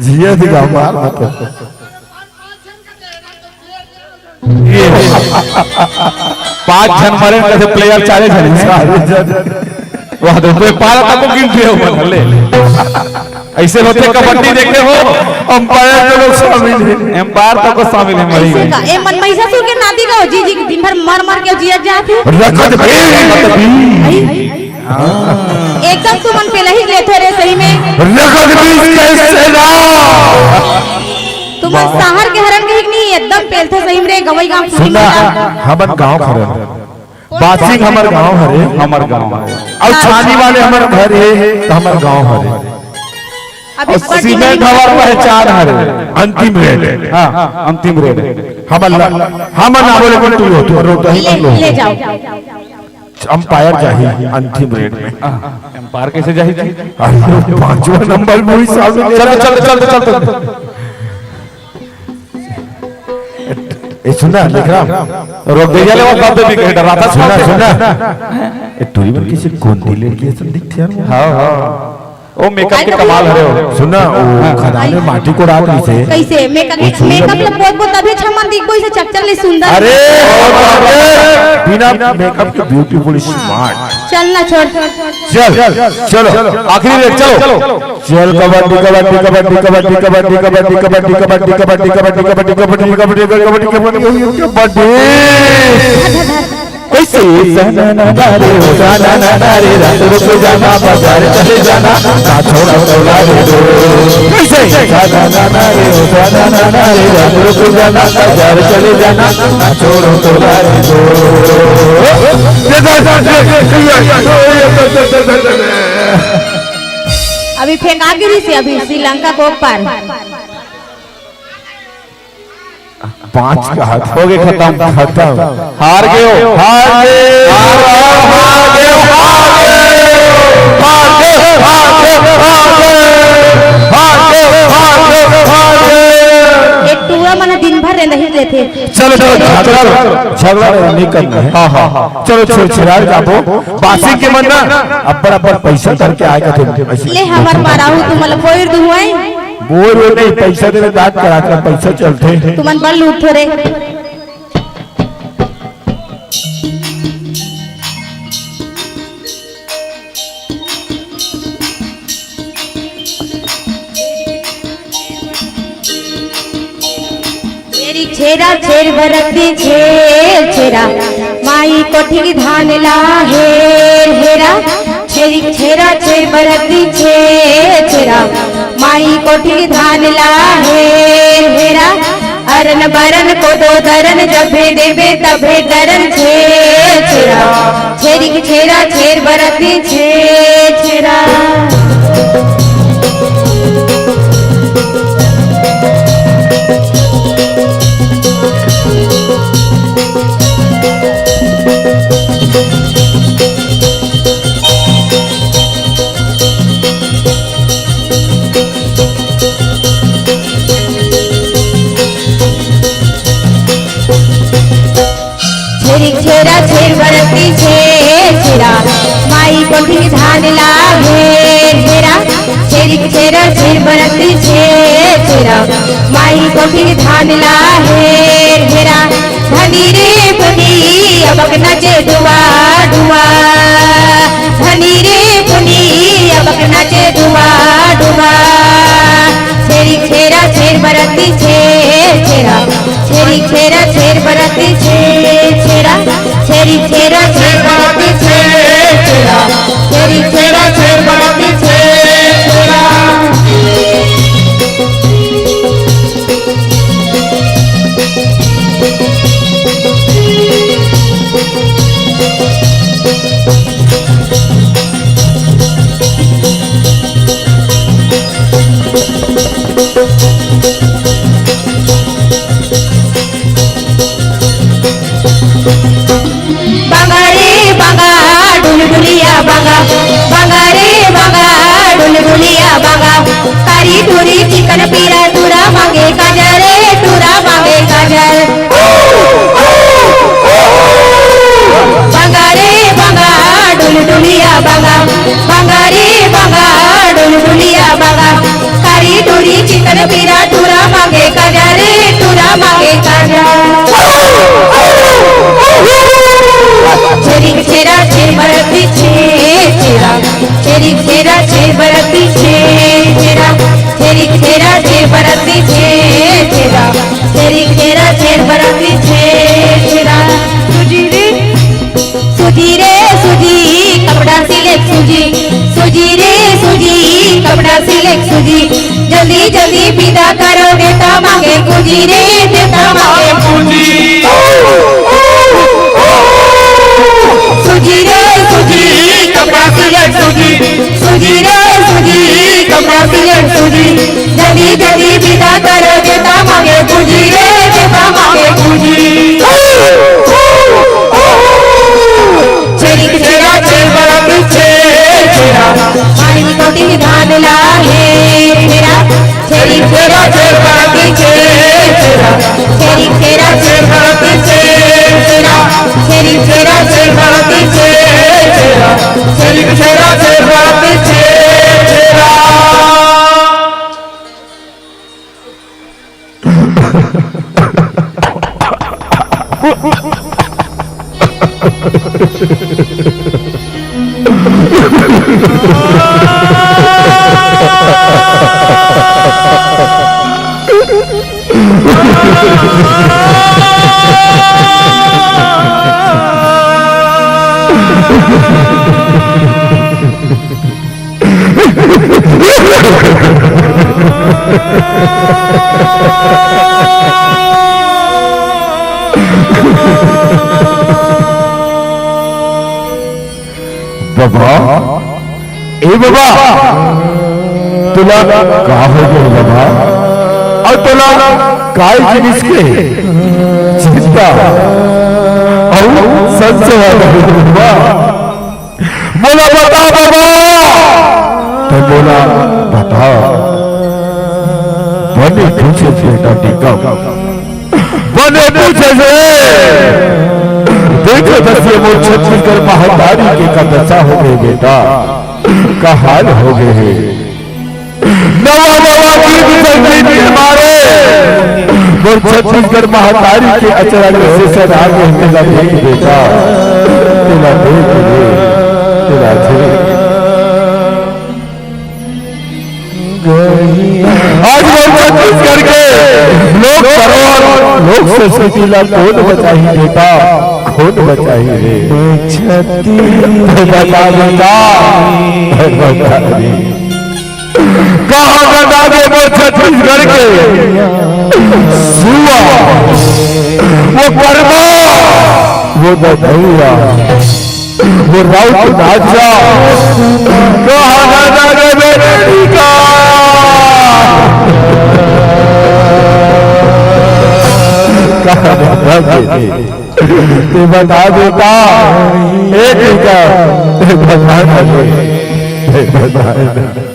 जिया दिखा मार मत। ये। पांच झन मरे, में से player चारे झन हैं। चारे झन। वाह, देखो, ये पारा तक को गिन दिया ऊपर, ले। ऐसे होते कबड्डी देखे हो, अंपायर तो लोग शामिल हैं। अंपायर तो को शामिल है, मरी ऐसे में। का, ए मन महिषासुर के नाती का हो, जी, जी, दिन भर मर, मर के जिया जाते। रगत भी। भाई। हाँ। एकदम तुमन पेलही लेथो रे सही में। रगत भी कैसे ना? तुमन शहर के हरन कहीं नहीं, एकदम पेलथे सही में रे, गवई गांव सुन ना, हमन गांव हरन। बासिंग हमर गांव हरे। हमर गांव हरे। अउ छानी वाले हमर घर हे, त हमर गांव हरे। अभी अउ सीमेंट हमर पहचान हरे। अंतिम रेड। हाँ, अंतिम रेड। हमर ला-, हमर नाम ले, तू हो, तू रो, तू ले, रो। ले जाओ। अंपायर जाही अंतिम रेड में। हाँ, अंपायर कैसे जाही जी? अरे, पांचवा नंबर में ही सामने चल, चल, चल, चल, चल। ए, सुन ना, विक्रम। रोक दे, ले वो कब भी कहे, डराता सुन ना, था। सुन ना। ए, टूरी मन किसी गोंदी लड़की ऐसा दिखती यार वो। हाँ, हाँ। ओ, मेकअप के कमाल हरे हो। सुन ना, वो हाँ। खदान में माटी कोड़ात रहिस हे। कैसे? मेकअप, वो सुन ना। मेकअप ला पोत पोत तभी अच्छा मन दिखबो, इसे चकचक ले सुंदर। अरे, बिना मेकअप के beautiful smart। चलना छोड़। चल, चलो, आखिरी रेड, चलो। चल, कबड्डी, कबड्डी, कबड्डी, कबड्डी, कबड्डी, कबड्डी, कबड्डी, कबड्डी, कबड्डी, कबड्डी, कबड्डी, कबड्डी, कबड्डी, कबड्डी, कबड्डी, कबड्डी। कैसे? जाना ना ना रे, हो जाना ना ना रे, रात रुक जाना, बाजार चले जाना, ना छोड़ा तोला रे दो। कैसे? जाना ना ना रे, हो जाना ना ना रे, रात रुक जाना, बाजार चले जाना, ना छोड़ा तोला रे दो। अभी फेंका गिरी से अभी श्रीलंका को पार। पांच का हाथ हो गए, खत्म, खत्म। हार गए हो, हार गए हो, हार गए हो, हार गए हो, हार गए हो, हार गए हो, हार गए हो, हार गए हो, हार गए हो। ये टूरा मन दिन भर रेंदही लेथे। चलो, चलो, झगड़ा, झगड़ा नहीं करना है। हाँ, हाँ, हाँ। चलो, छेड़छेड़ा जाबो। बासी के मन ना, अब्बड़, अब्बड़ पैसा करके आएगा तुम। ऐसे। ले, हमर माराहू, तुमन ला बोर दुहूं। बोर हो नहीं, पैसा देवे, दांत करा कर पैसा चलते। तुमन बल लूट थोरे। छेरी छेरा छेर बरती छेर छेरा, माई कोठी धान ला हेर हेरा। छेरी छेरा छेर बरती छेर छेरा, माई कोठी धान ला हेर हेरा। अरन बरन कोदो दरन, जभे देबे तभे दरन छेर छेरा। छेरी छेरा छेर बरती छेर छेरा। छेरी छेरा छेर बरती छेर छेरा, माई कोठी धान ला घेर घेरा। छेरी छेरा छेर बरती छेर छेरा, माई कोठी धान ला घेर घेरा। धनी रे पुनी अबक नचे डुआ डुआ, धनी रे पुनी अबक नचे डुआ डुआ। छेरी छेरा छेर बरती छेर छेरा, छेरी छेरा छेर बरती छेर छेरा, छेरी छेरा छेर बरती छेर छेरा, छेरी छेरा छेर बरती छेर छेरा। बंगा रे बंगा, डुलडुलिया बंगा, बंगा रे बंगा, डुलडुलिया बंगा। कारी टूरी चिकन पीला टूरा मांगे काजर रे, टूरा मांगे काजर। बंगा रे बंगा, डुलडुलिया बंगा, बंगा रे बंगा, डुलडुलिया बंगा। कारी टूरी चिकन पीला टूरा मांगे काजर रे, टूरा मांगे काजर। छेरी छेरा छेर बरती छेर छेरा, छेरी छेरा छेर बरती छेर छेरा, छेरी छेरा छेर बरती छेर छेरा, छेरी छेरा छेर बरती छेर छेरा। सुजी रे, सुजी रे सुजी, कपड़ा सिले सुजी, सुजी रे सुजी, कपड़ा सिले सुजी। जल्दी जल्दी बिदा करो, नेता मांगे पूंजी रे, नेता मांगे पूंजी। सुजी रे सुजी, कपड़ा सिले सुजी, सुजी रे सुजी, कपड़ा सिले सुजी। जल्दी जल्दी बिदा करो, नेता मांगे पूंजी रे, नेता मांगे पूंजी। छेरी छेरा छेर बरती छेर छेरा, माई कोठी धान ला घेर घेरा। छेरी छेरा छेर बरती छेर छेरा, छेरी छेरा छेर बरती छेर छेरा, छेरी छेरा छेर बरती छेर छेरा, छेरी छेरा छेर बरती छेर छेरा। बाबा, ए बाबा, तोला का हो गे बाबा? अउ तोला काय जिनिस के चिंता अउ संशय हे बाबा? मोला बता बाबा, त मोला बता। बने पूछे बेटा टिकम, बने पूछे से। देखत हस ये मोर छत्तीसगढ़ महतारी के का दशा हो गे बेटा, का हाल हो गे हे। नवा नवा गीत संगीत के मारे मोर छत्तीसगढ़ महतारी के अचरा ले से सदा के तेला देख बेटा, तेला देख रे, तेला देख। आज मोर छत्तीसगढ़ के लोक धरोहर, लोक संस्कृति ला कोन बचाही बेटा, कोन बचाही रे? छत्तीस बता बेटा, बता रे। कहाँ बता दे वो छत्तीसगढ़ के सुआ, वो कर्मा, वो दधैया, वो राउत राजा, कहाँ बता दे बेटी का? कहाँ बता दे? ते बता बेटा, ए टीका, ते बता दे, ते बता दे।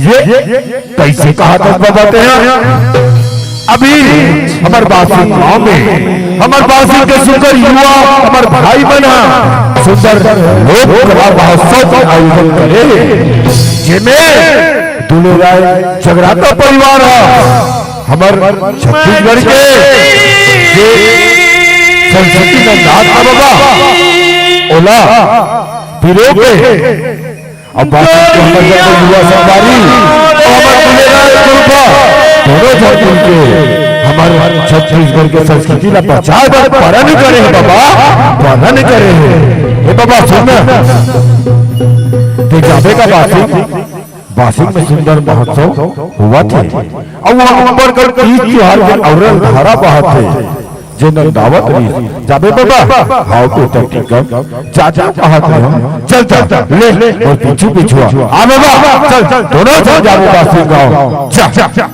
ये कैसे कहा था बाबा तेरा? अभी हमर बासिंग गांव में, हमर बासिंग के सुंदर युवा, हमर भाई मन ह सुंदर लोक कला महोत्सव के आयोजन करे, जेमे दुलेराय जगराता परिवार ह हमर छत्तीसगढ़ के जे संस्कृति में नाच ह बाबा, ओला पिरो के अब बात के हमर जब युवा संगवारी अउ हमर दुलेराय कुलपा दोनों झन मिल के हमर छत्तीसगढ़ के संस्कृति ला बचाए बर परन करे हे बाबा, परन करे हे। ए बाबा सुन ना, ते जाबे का बासिंग, बासिंग में सुंदर महोत्सव हुआ थे। अउ वहाँ ऊपर कर तीज त्योहार के अविरल धारा बहत हे। जे नंदावत रहिस, जाबे बाबा? हाव बेटा, ठीक हे। जा, जा, कहत हे हम। चल, चल, ले, ले, मोर पीछू, पीछू आ। आ बाबा, चल, चल, दोनों झन जाबो बासिंग गाँव। जा, जा, जा।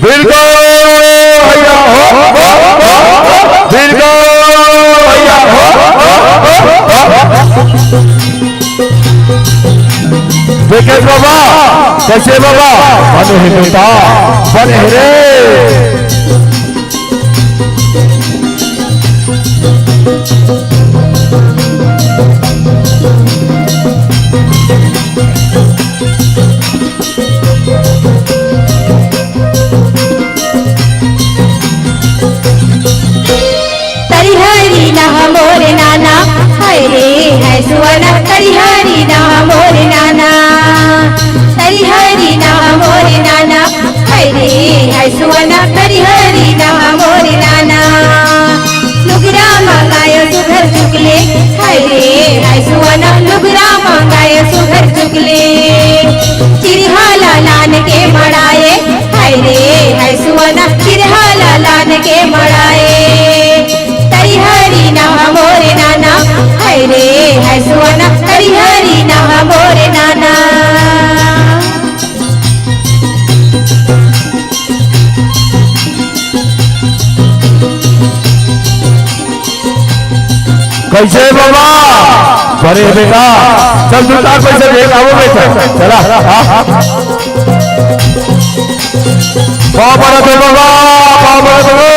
बिल्कुल भैया हो, हो, हो, हो, बिल्कुल भैया हो, हो, हो, हो। विकेश बाबा, कैसे बाबा? बने हे बेटा, बने हे रे। तरिहरी नहा मोर नाना, हाय रे, हाय सुवना, तरिहरी नहा मोर नाना। तरिहरी नहा मोर नाना, हाय रे, हाय सुवना, तरिहरी नहा मोर नाना। लुगरा मंगायो सुघर चुकले, हाय रे, हाय सुवना, लुगरा मंगायो सुघर चुकले। चिरहा ला लान के मड़ाए, हाय रे, हाय सुवना, चिरहा ला लान के मड़ाए। तरिहरी नहा मोर नाना, हाय रे, हाय सुवना, तरिहरी नहा मोर नाना। कैसे बाबा? बने बेटा, चल दू चार पैसे दे के आबो बेटा। चला, हाँ, हाँ। पाँव परत हो बाबा, पाँव परत हो।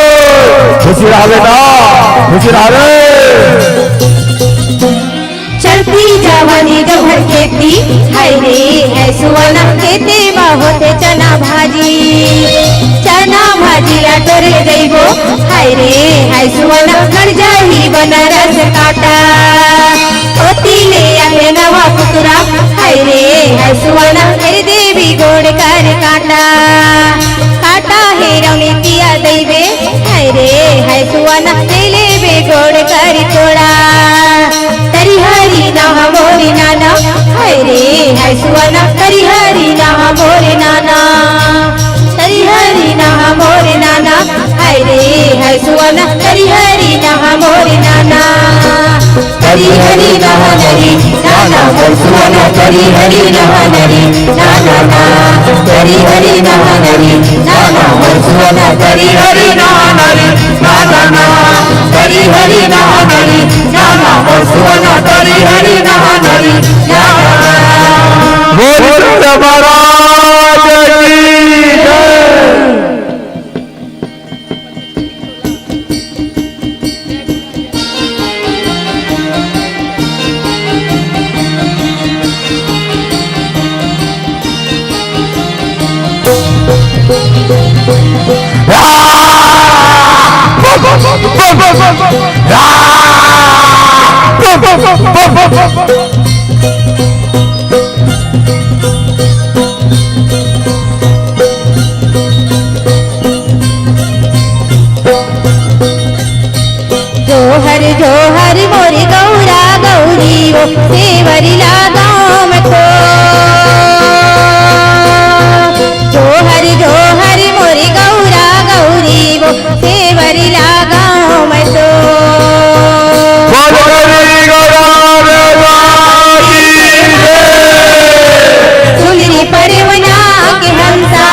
खुशी रहा बेटा, खुशी रहा रे। चलती जवानी जौहर खेती, हाय रे, हाय सुवना, खेते मा होथे चना भाजी, चना भाजी ला टोरे जइबो। हाय रे हाय सुअना, गड़ जाही बनारस कांटा। ओती ले आए नवा कुतरा, हाय रे हाय सुअना, मेरे देवी गोड़ कर कांटा। कांटा हे रौनी तिया दइबे, हाय रे हाय सुअना, ले लेबे गोड़ कर तोड़ा। तरी हरी नहा मोरे नाना, हाय रे हाय सुअना, तरी हरी नहा मोरे नाना। तरी हरी नहा मोरे नाना, हाय रे हाय सुअना, तरी हरी नहा मोरे नाना। तरी हरी नहा नरी नाना, मोर सुअना, तरी हरी नहा नरी नाना ना। तरी हरी नहा नरी नाना, मोर सुअना, तरी हरी नहा नरी नाना ना। तरी हरी नहा नरी नाना, मोर सुअना, तरी हरी नहा नरी नाना ना। बोल शंकर महाराज की जय। जोहर जोहर मोर गौरा गौरी वो सेवरी लगाम तो। जोहर जोहर मोर गौरा गौरी वो सेवरी लगाम तो। बोल गौरी गौरा गौरा की जय। सुनरी परवना के हंसा,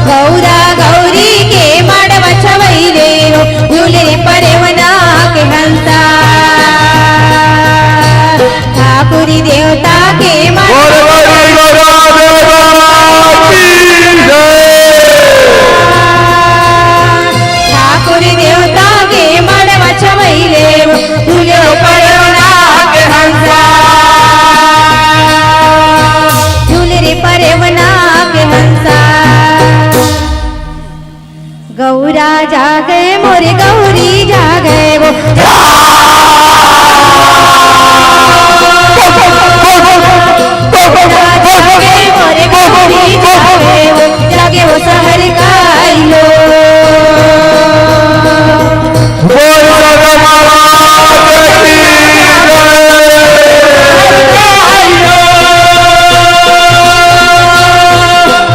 गौरा गौरी के माड़वा छवैले हो, झूले परवना के हंसा। ठाकुर देवता के बोल गौरी गौरा देवता की जय। ठाकुर देवता के माड़वा छवैले हो, झूले परवना के हंसा। झूल रे परवना के हंसा। गौरा जागे मोर गौरी जागे वो। गौरा जागे मोर गौरी जागे वो, जागे वो सहर का आइलो। बोल राधा महाराज की जय।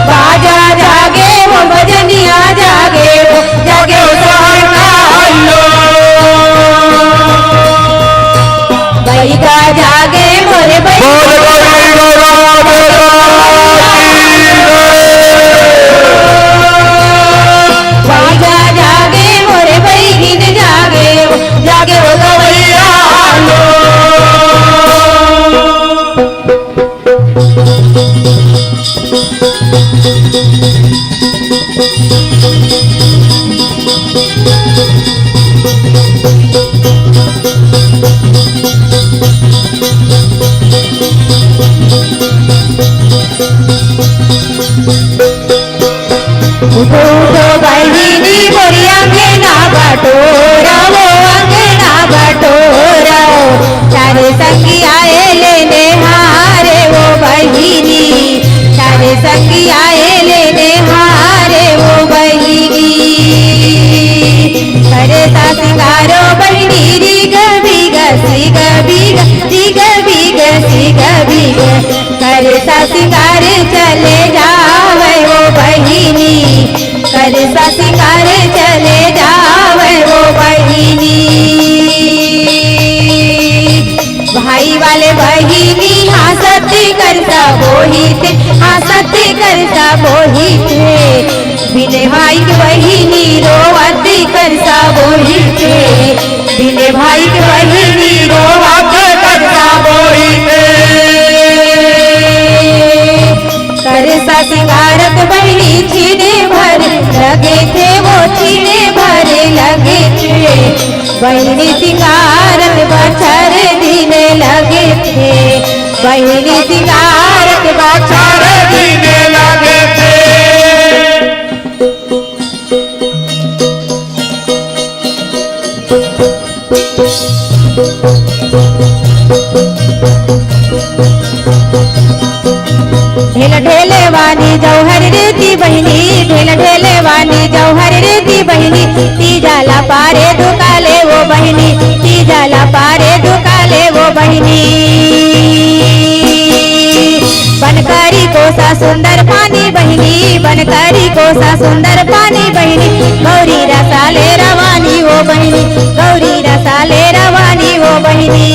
बाजा जागे वो, बजनिया जागे वो, जागे वो सहर का आइलो। बैगा जागे मोरे बैगा। बोल गौरी गौरा देवता की जय। बाजा जागे मोरे बैगिन जागे, जागे वो गवैया लो। उठो, उठो बहिनी मोरी अंगना बटोरा, वो अंगना बटोरा, वो चारे संगी आए लेने हारे वो बहिनी, चारे संगी आए लेने हारे वो बहिनी। करे सा सिंगारो बहिनी रिग बिग, सिग बिग, रिग बिग, सिग बिग। करे सा सिंगार चले जावे वो बहिनी, करे सा सिंगार चले जावे वो बहिनी। भाई वाले बहिनी हाँसत करसा बोहिते, हाँसत करसा बोहिते। बिने भाई के बहिनी रोवत करसा बोहिते, बिने भाई के बहिनी रोवत करसा बोहिते। करसा सिंगारत बहिनी छिने भर लगे थे, वो छिने भर लगे थे। बहिनी सिंगारत बछर दिन लगे थे, बहिनी सिंगार के बछर दिन लागे थे। ढेल ढेले वाली जौहर रे ती बहिनी, ढेल ढेले वाली जौहर रे ती बहिनी, तीजा ला पारे दुकाले वो बहिनी, तीजा ला पारे दुकाले वो बहिनी। बनकरी कोसा सुंदर पानी बहिनी, बनकरी कोसा सुंदर पानी बहिनी, गौरी रसाले रवानी वो बहिनी, गौरी रसाले रवानी वो बहिनी।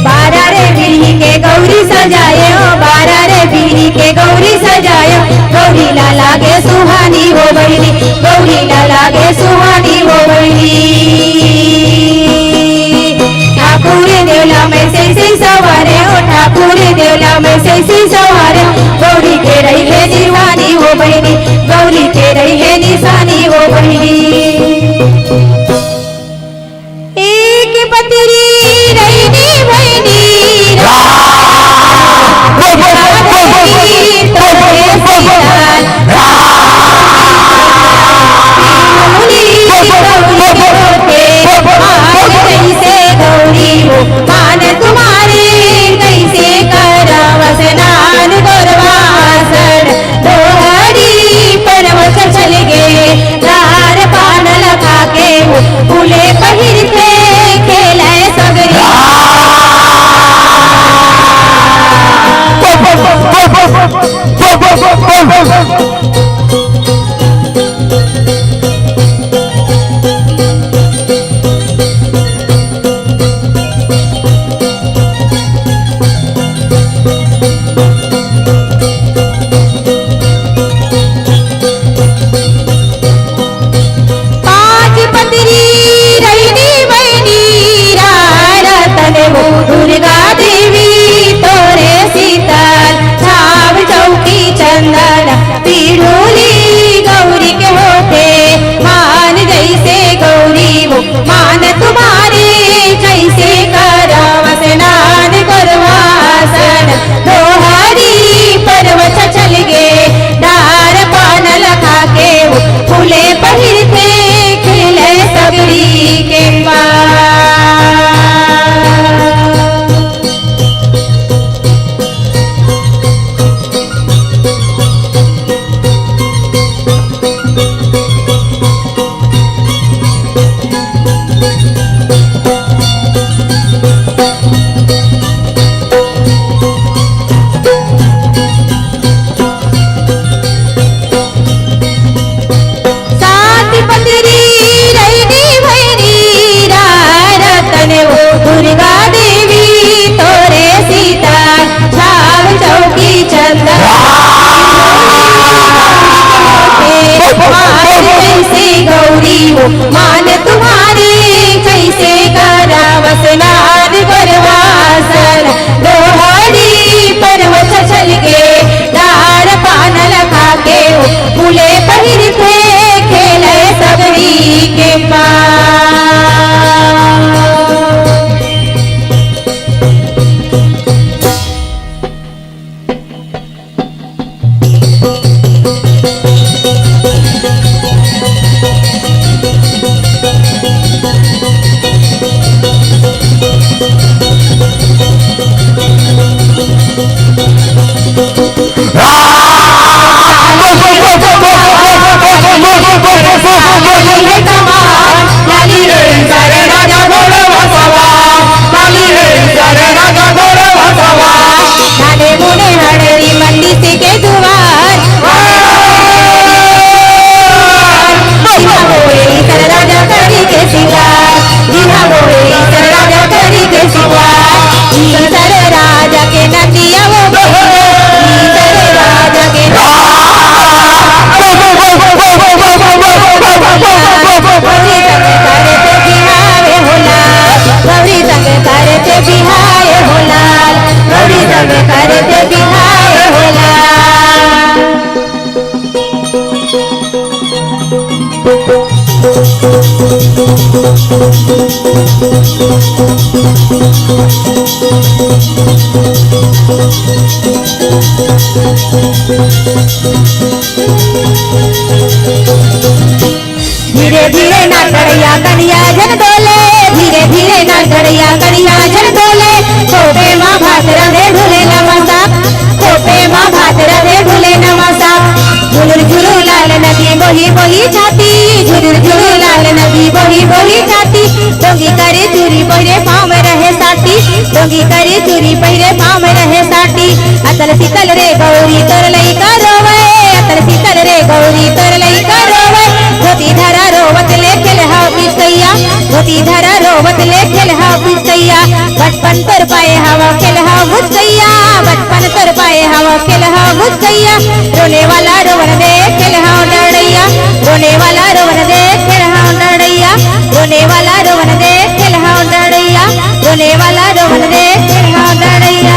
बारा रे बिरही के गौरी सजाए हो, बारा रे बिरही के गौरी सजाए हो, गौरी ला लागे सुहानी वो बहिनी, गौरी ला लागे सुहानी वो बहिनी। ठाकुर देवला में सैसे सवारे हो, ठाकुर देवला में सैसे सवारे हो, गौरी के रही है निशानी वो बहिनी, गौरी के रही है निशानी वो बहिनी। एक पतरी रैनी भैनी रानी तोरे सियार। रानी गौरी के मान जैसे गौरी हो, मान तुम्हारे कैसे करव स्नान गोरवासन। दोहरी पर्वत चल गे, डार पान लखा के, फूले पहिर के खेले सगरी। पाँच पतरी रैनी बहिनी राय रतन वो दुर्गा देवी तोरे शीतल छाव चौकी चंदन पीढ़ूली गौरी के होते मान जैसे गौरी वो मान तुम्हारे जैसे करव स्नान करवासन। दोहरी पर्वत चल गे, डार पान लखा के, फूले पहिर के, खेले सगरी के पार। सात पतरी रैनी भैनी राय रतन वो दुर्गा देवी तोरे सीता छाव चौकी चंदन आज कैसे गौरी हो मान तुम्हारे कैसे करव स्नान करवासन। दोहरी पर्वत चल गे, डार पान लखा के, फूले पहिर के, खेले सगरी के पार। धीरे धीरे नाच गड़ैया कनिया झन डोले, धीरे धीरे नाच गड़ैया कनिया झन डोले। खोपे मा भात रंधे ढुले नमसा, खोपे मा भात रंधे ढुले नमसा। झुलुर झुलुर लाल नदी बोही बोही छाती, झुलुर झुलुर लाल नदी बोही बोही छाती। डोंगी करे चूरी पहिरे पाँव में रहे साटी, डोंगी करे चूरी पहिरे पाँव में रहे साटी। अतल शीतल रे गौरी तोर लइका रोवे, अतल शीतल रे गौरी तोर लइका रोवे। धोती धरा रोवत ले खेल हाव पिचकैया, धोती धरा रोवत ले खेल हाव पिचकैया। बचपन तोर पाए हवा खेल हाव मुचकैया, बचपन तोर पाए हवा खेल हाव मुचकैया। रोने वाला रोवन दे खेल हाव डरड़ैया, रोने वाला रोवन दे खेल हाव डरड़ैया, रोने वाला रोवन दे खेल हाव डरड़ैया, रोने वाला रोवन दे खेल हाव डरड़ैया।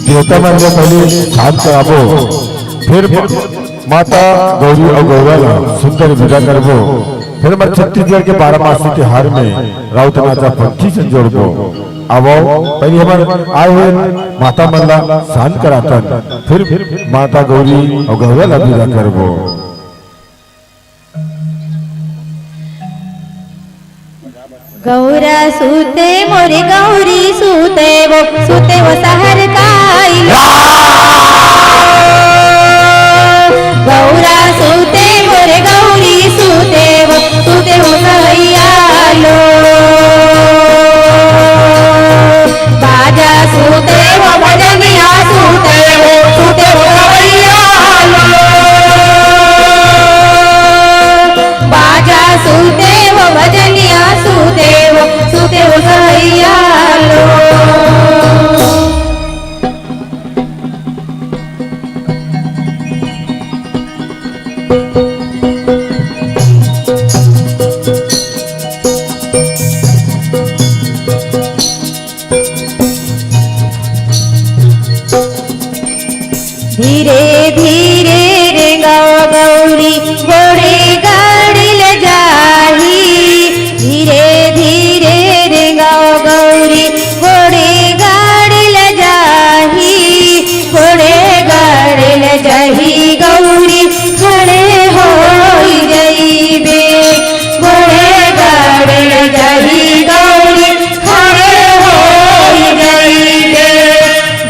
देवता मन ला पहली शांत कराबो, फिर माता गौरी अउ गौरा ला सुंदर विदा करबो। फिर हमर छत्तीसगढ़ के बारह मासी तिहार में राउत नाचा पंथी से जोड़बो। आवो, पहली हमर आए हुए माता मन ला शांत कराथन, फिर माता गौरी अउ गौरा ला विदा करबो। गौरा सूते मोरे गौरी सूते वो, सूते वो सहर काई लो। गौरा सूते मोरे गौरी सूते वो, सूते वो सहैया लो। बाजा सूते वो, भजनिया सूते वो, सूते वो सहैया लो। बाजा सूते वो, भजनिया सूते वो, सूते वो सहैया लो। धीरे धीरे रेंगव गौरी, गोड़े गाड़ी ले जाही। धीरे धीरे रेंगव गौरी, गोड़े गाड़ी ले जाही। गोड़े गाड़ी ले जाही गौरी, खड़े होई जइबे। गोड़े गाड़ी ले जाही गौरी, खड़े होई जइबे।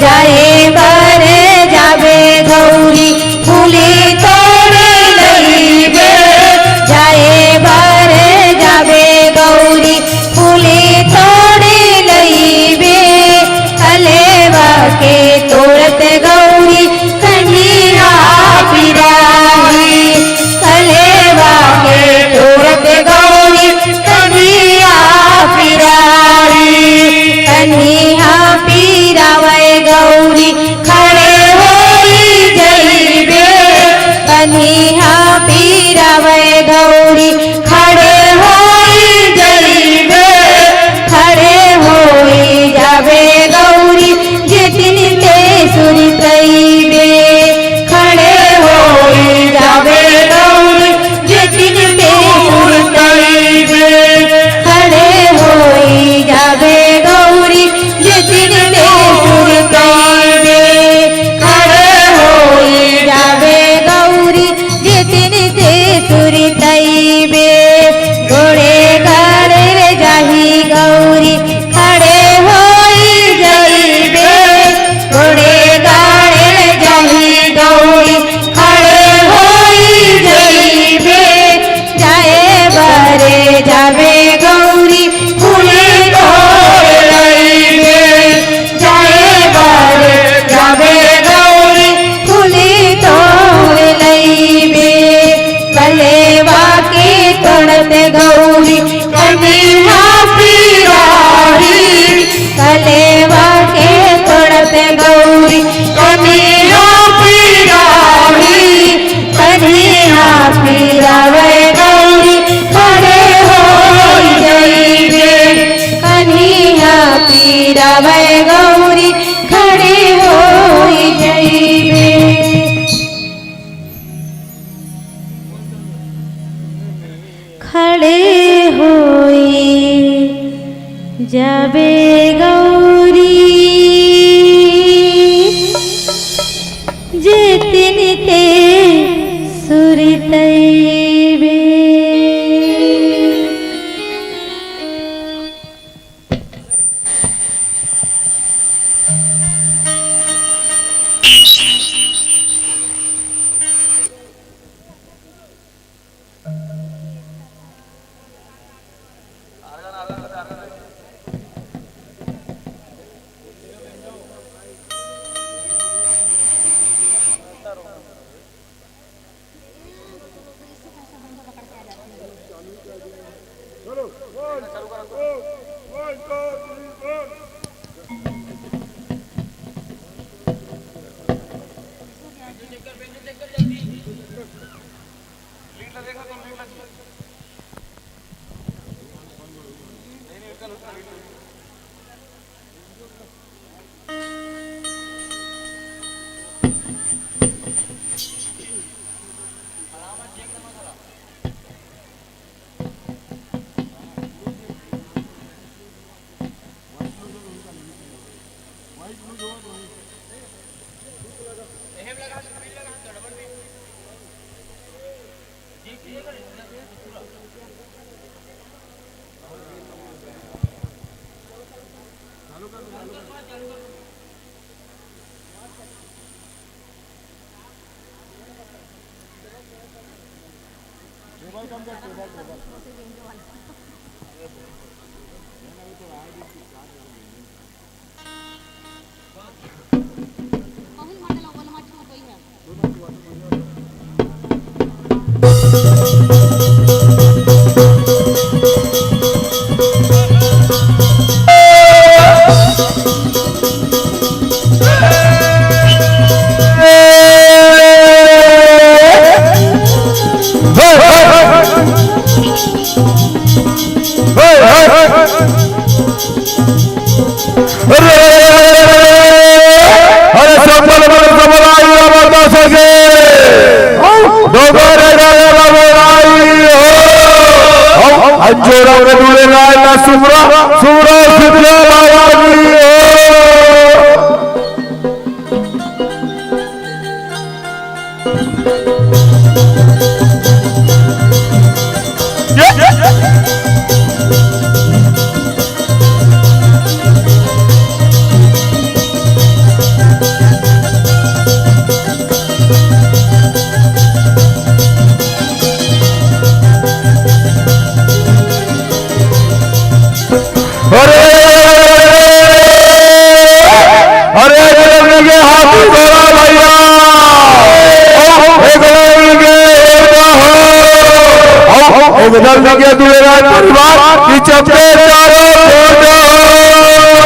जाए बर जाबे गौरी, फूली तोड़े लइबे। जाए बर जाबे गौरी, फूली तोड़े लइबे। कलेवा के तोड़त गौरी, कनिहा पिराही। कलेवा के तोड़त गौरी, कनिहा पिराही। कनिहा पिरावय गौरी, खड़े होई जइबे। कनिहा पिरावय गौरी, खड़े होई जइबे। खड़े होई जाबे गौरी, जेतिन ते सुरतइबे। खड़े होई जाबे गौरी, जेतिन ते सुरतइबे। खड़े होई जाबे गौरी, जेतिन ते सुरतइबे। खड़े होई जाबे गौरी, जेतिन ते सुरतइबे। गोड़े गाड़े ले जाही गौरी, खड़े होई जइबे। गोड़े गाड़े ले जाही गौरी, खड़े होई जइबे। जाए बरे जाबे गौरी, फूली तोड़ लइबे। जाए बरे जाबे गौरी, फूली तोड़ लइबे। कलेवा के तोड़त गौरी, कनिहा पिराही। कलेवा के तोड़त गौरी, कनिहा पिराही। कनिहा पिरावय गौरी, खड़े होई जइबे। कनिहा पिरावय गौरी, अरे संबल बल संबलाई बाबा दस के। दोबारा गाया बाबा आई हो। अंजोरा के दूल्हे गाय ना सुमरा, सुमरा सुमरा बाबा जी हो। अरे, अरे, अरे, अरे, अरे, हाथी घोड़ा भैया, एक लड़के हो, एक दल के दुए राज परिवार की चप्पे चारों छोड़ दो।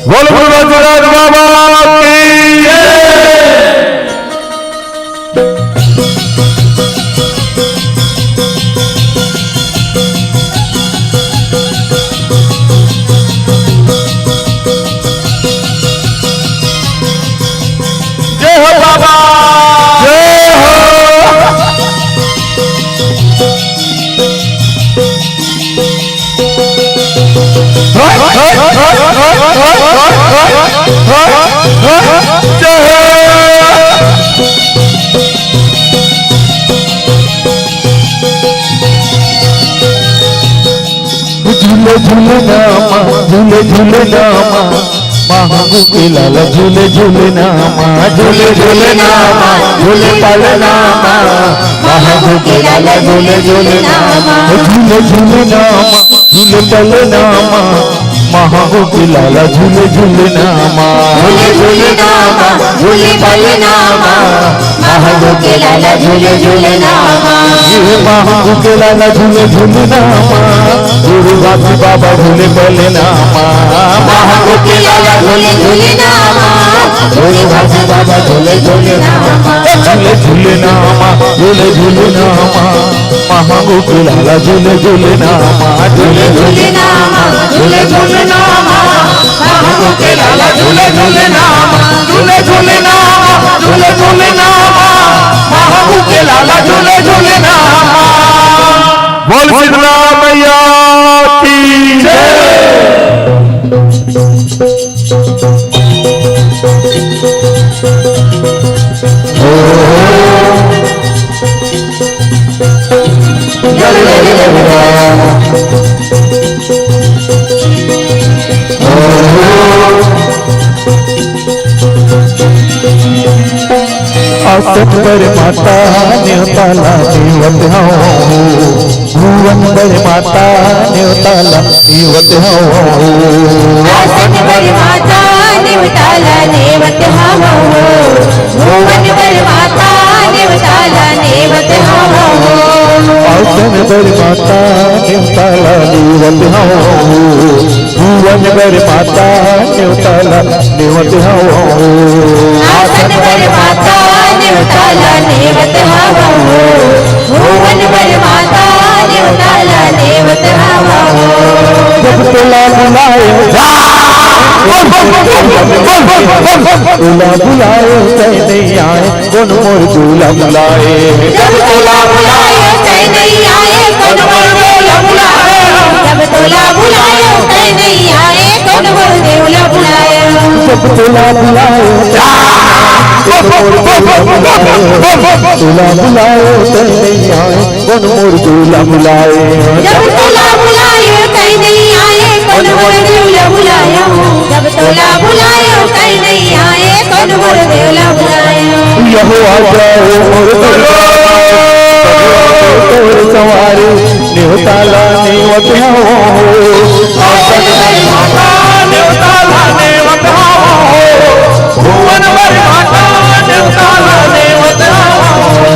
बोल बोल बजरंग बाबा की जय। जय हो बाबा, जय हो। झूले झूले ना माँ, झूले झूले ना माँ, महागु के लाला झूले झूले ना माँ, झूले झूले ना माँ, झूले पाले ना माँ, महागु के लाला झूले झूले ना माँ, झूले झूले ना माँ, झूले पाले ना माँ, महागु के लाला झूले झूले ना माँ, झूले झूले ना माँ, झूले पाले ना माँ, महागु के लाला झूले झूले ना माँ। ये महागु के लाला झूले झूले ना माँ, गुरु घासी बाबा झूले बोले ना माँ। महागु के लाला झूले झूले ना माँ, गुरु घासी बाबा झूले झूले ना माँ। झूले झूले ना माँ, झूले झूले ना माँ, महागु के लाला झूले झूले ना माँ, झूले झूले ना माँ, झूले झूले ना माँ। महागु के लाला झूले झूले ना माँ, झूले झूले ना माँ, झूले झूले ना माँ। महागु के लाला झूले झूले ना माँ। बोल शीतला मैया की जय। आसन बर माता नेवता ला देवत हवँ, भुवन बर माता नेवता ला देवत हवँ। आसन बर माता नेवता ला देवत हवँ, भुवन बर माता नेवता ला देवत हवँ। आसन बर माता नेवता ला देवत हवँ, भुवन बर माता नेवता ला नेवत हवं हो। आसन बर माता नेवता ला नेवत हवं हो। भुवन बर माता नेवता ला नेवत हवं हो। जब तोला बुलाए, तोला बुलाए, तै नइ आए, कोन मोर देव ला बुलाए। जब तोला बुलाए, तै नइ आए, कोन मोर देव ला बुलाए। जब तोला बुलाए, तै नइ आए, कोन मोर देव ला बुलाए। जब तोला बुलाए, तोला बुलाए, तै नइ आए, कोन मोर देव ला बुलाए। जब तोला बुलाए, तै नइ आए, कोन मोर देव ला बुलाए। जब तोला बुलाए, तै नइ आए, कोन मोर देव ला बुलाए। यहो आ जाओ मोर दुर्गा, तोर सवारी, नेवता ला नेवत हवं हो। आसन बर माता, नेवता ला नेवत हवं हो। भुवन बर माता, नेवता ला नेवत हवं हो।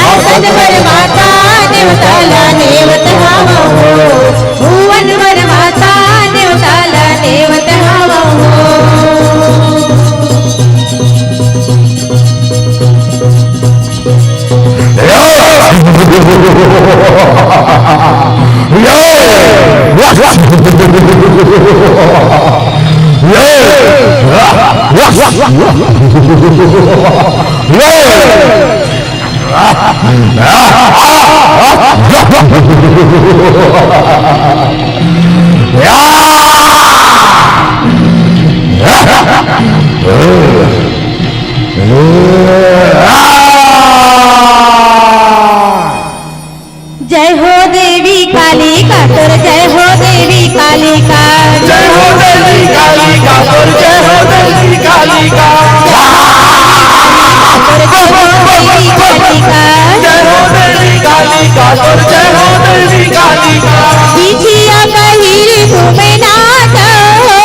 आसन बर माता, नेवता ला नेवत हवं हो। भुवन बर माता, नेवता ला नेवत हवं हो। जय हो देवी कालिका तोर, जय हो देवी कालिका। जय हो देवी कालिका तोर, जय हो देवी कालिका। तोर जय हो देवी कालिका। जय हो देवी कालिका तोर, जय हो देवी कालिका। बिछिया पहिरी घूमे नाच हो।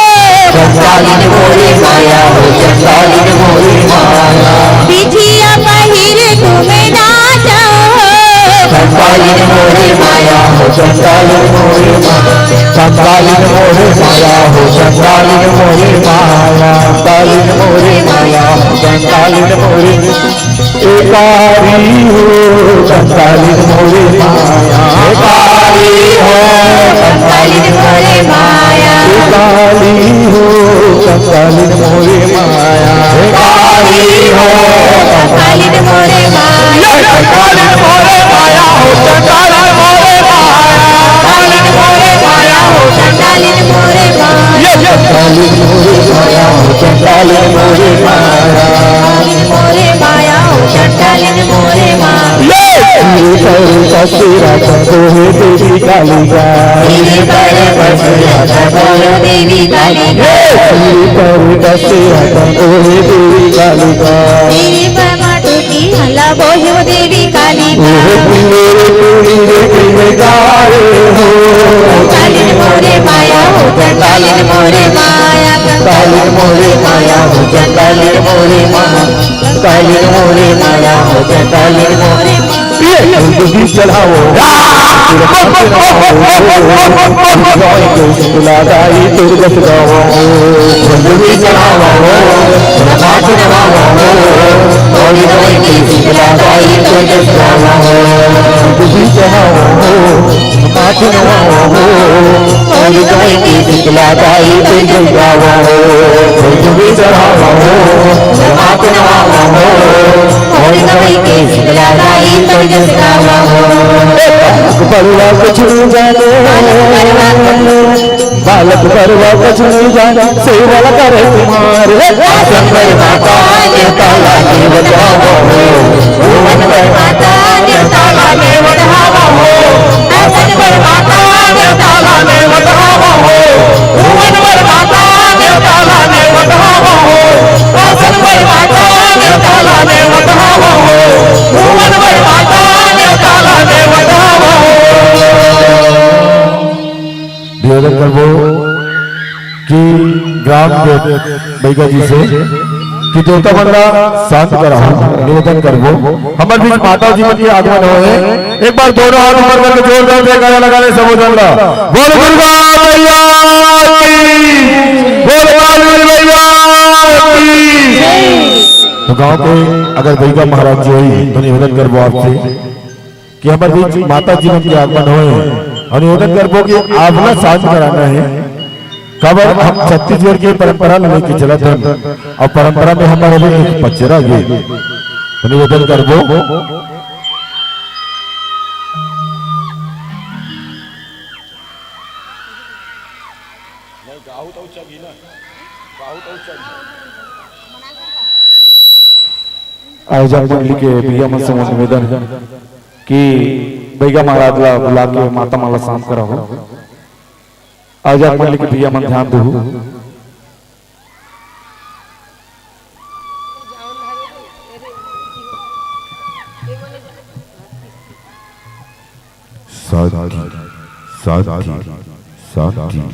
चंडालिन मोरे माया हो, चंडालिन मोरे माया। बिछिया पहिरी घूमे नाच हो। चंडालिन मोरे माया हो, चंडालिन मोरे माया। चंडालिन मोरे माया हो, चंडालिन मोरे माया। चंडालिन मोरे माया हो, चंडालिन मोरे। ए कारी हो, चंडालिन मोरे माया। ए कारी हो, चंडालिन मोरे माया। ए कारी हो, चंडालिन मोरे माया। ए कारी हो, चंडालिन मोरे माया। ए चंडालिन मोरे माया हो, चंडालिन मोरे माया। चंडालिन मोरे माया हो, चंडालिन मोरे माया। ए चंडालिन मोरे माया हो, चंडालिन मोरे माया। चंडालिन मोरे माया हो, चंडालिन मोरे माया। ए! तेरे पर बसेरा तंगो हे देवी कालिका। तेरे पर बसेरा तंगो हे देवी कालिका। ए! तेरे पर बसेरा तंगो हे देवी कालिका। तेरे पर माथे की हला बोहे हो देवी कालिका। ओहो, मेरे कुड़ी रे के में गाए हो। चंडालिन मोरे माया हो, चंडालिन मोरे माया। चंडालिन मोरे माया हो, चंडालिन मोरे माया। चंडालिन मोरे माया हो, चंडालिन मोरे माया। ये फूल भी चढ़ाओ। गाय के सुला गाई तेरे जस गावा हो। फूल भी चढ़ावा हो, हाथ नवावा हो। और गाय के सुला गाई तेरे जस गावा हो। फूल भी चढ़ावा हो, हाथ नवावा हो। और गाय के सुला गाई तेरे जस गावा हो। फूल भी चढ़ावा हो, हाथ नवावा हो। और गाय के सुला गाई तेरे जस गावा हो। बड़वा कुछ नहीं जाने। बालक बरवा कुछ नहीं जाने, सेवा ला करे तुम्हारे। आसन बर माता नेवता ला नेवत हवा हो। भुवन बर माता नेवता ला नेवत हवा हो। आसन बर माता नेवता ला नेवत हवा हो। भुवन बर माता नेवता ला नेवत हवा हो। आसन बर माता नेवता ला नेवत हवा हो। भुवन बर माता नेवता ला नेवत हवा हो। निवेदन करबो कि ग्राम देव बैगा जी से कि देवता मन ला शांत कराहू, निवेदन करबो। हमर बीच माता जी मन के आगमन होए हे। एक बार दोनों हाथ ऊपर करके जोरदार जयकारा लगा ले सबो झन ला। बोल दुर्गा मैया की, बोल काली मैया की। तो गांव के अगर बइगा महाराज जी होही तो निवेदन करबो आपसे कि हमर बीच माता जी मन के आगमन होए हे अउ निवेदन करबो कि आप ला शांत कराना हे। काबर हम छत्तीसगढ़ के परंपरा ल लेके चलत हन अउ परंपरा में हमर अभी एक पचरा हे, तो निवेदन करबो। आयोजक मंडली के भैया मन से मोर निवेदन हे कि बइगा महाराज ला बुला के माता मन ला शांत कराहू। आयोजक मंडली के भैया मन ध्यान देहू। शांति, शांति, शांति।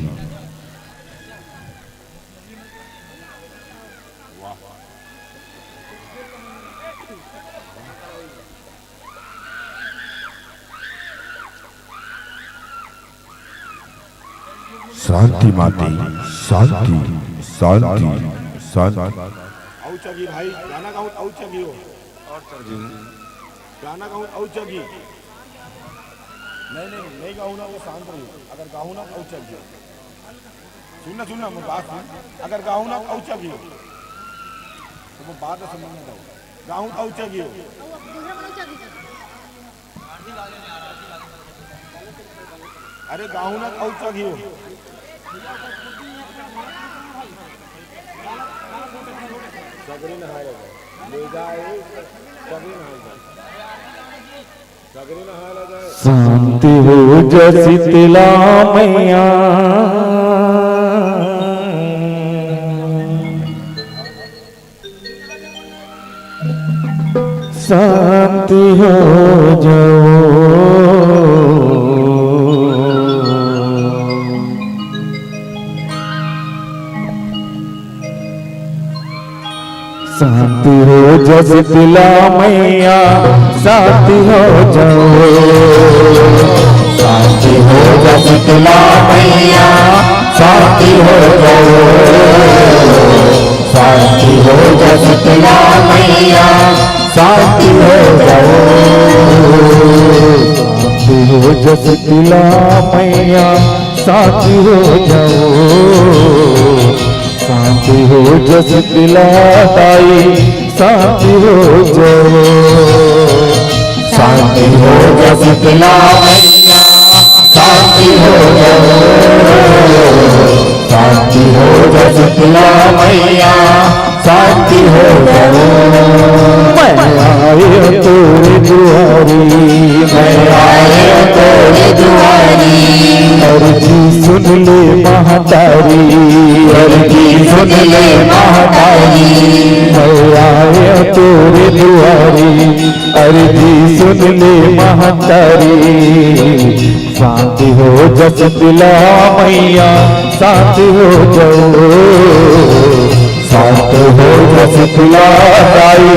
शांति माते, शांति, शांति, शांति। अउ चघी भाई, गाना गाहू, अउ चघी हो। अउ चघी। गाना गाहू, अउ चघी। नहीं, नहीं, नहीं गाहू ना तो शांत रहियो। अगर गाहू ना तो अउ चघी हो। सुन ना, सुन ना, मोर बात सुन। अगर गाहू ना तो अउ चघी हो। तो मोर बात ला समझ ना जाओ। गाहू तो अउ चघी हो। अरे गाहू ना अउ चघी हो। सगरी नहाए ला जाए। ले जाए, सगरी नहाए ला जाए। सगरी नहाए ला जाए। शांति हो जा शीतला मैया। शांति हो जाओ। शांति हो जा शीतला मैया, शांति हो जाओ। शांति हो जा शीतला मैया, शांति हो जाओ। शांति हो जा शीतला मैया, शांति हो जाओ। शांति हो जा शीतला मैया, शांति हो जाओ। शांति हो जा शीतला दाई, शांति हो जाओ। शांति हो जा शीतला मैया, शांति हो जाओ। शांति हो जा शीतला मैया, शांति हो जाओ। मैं आए तोरे दुआरी, मैं आए तोरे दुआरी। अरजी सुन ले महतारी, अरजी सुन ले महतारी। मैं आए तोरे दुआरी, अरजी सुन ले महतारी। शांति हो जा शीतला मैया, शांति हो जाओ। शांत हो जा शीतला दाई,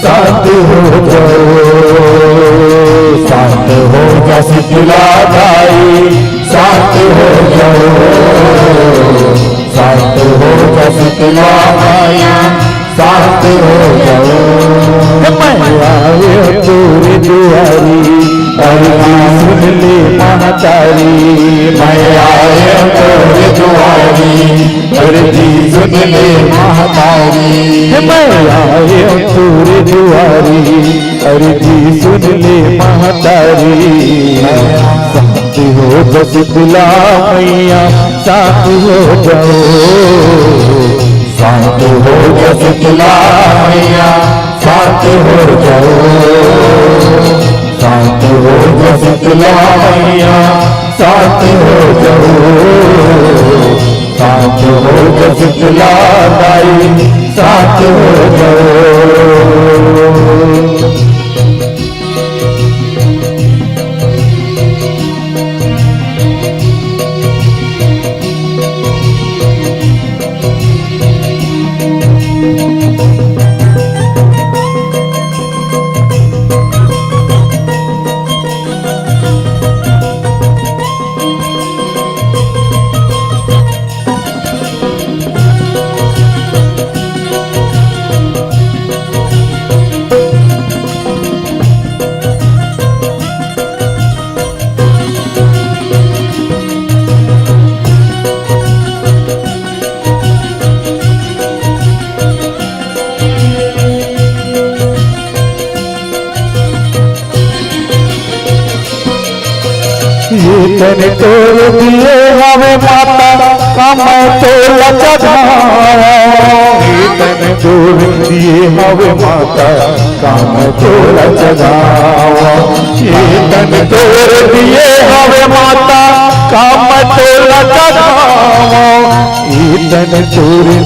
शांत हो जाओ। शांत हो जा शीतला दाई, शांत हो जाओ। शांत हो जा शीतला मैया, शांत हो जाओ। मैं आए तोरे दुआरी, अरजी सुन ले महतारी। मैं आए तोरे दुआरी, अरजी सुन ले महतारी। मैं आए तोरे दुआरी, अरजी सुन ले महतारी। शांति हो जा शीतला मैया, शांति हो जाओ। शांति हो जा शीतला मैया, शांति हो जाओ। शांति हो जा शीतला मैया, शांति हो जाओ। शांति हो जा शीतला दाई, शांति हो जाओ। ए तन तोर दिए हवे माता, का मैं तोला चढ़ावंव। ए तन तोर दिए हवे माता, का मैं तोला चढ़ावंव। ए तन तोर दिए हवे माता, का मैं तोला चढ़ावंव। ए तन तोर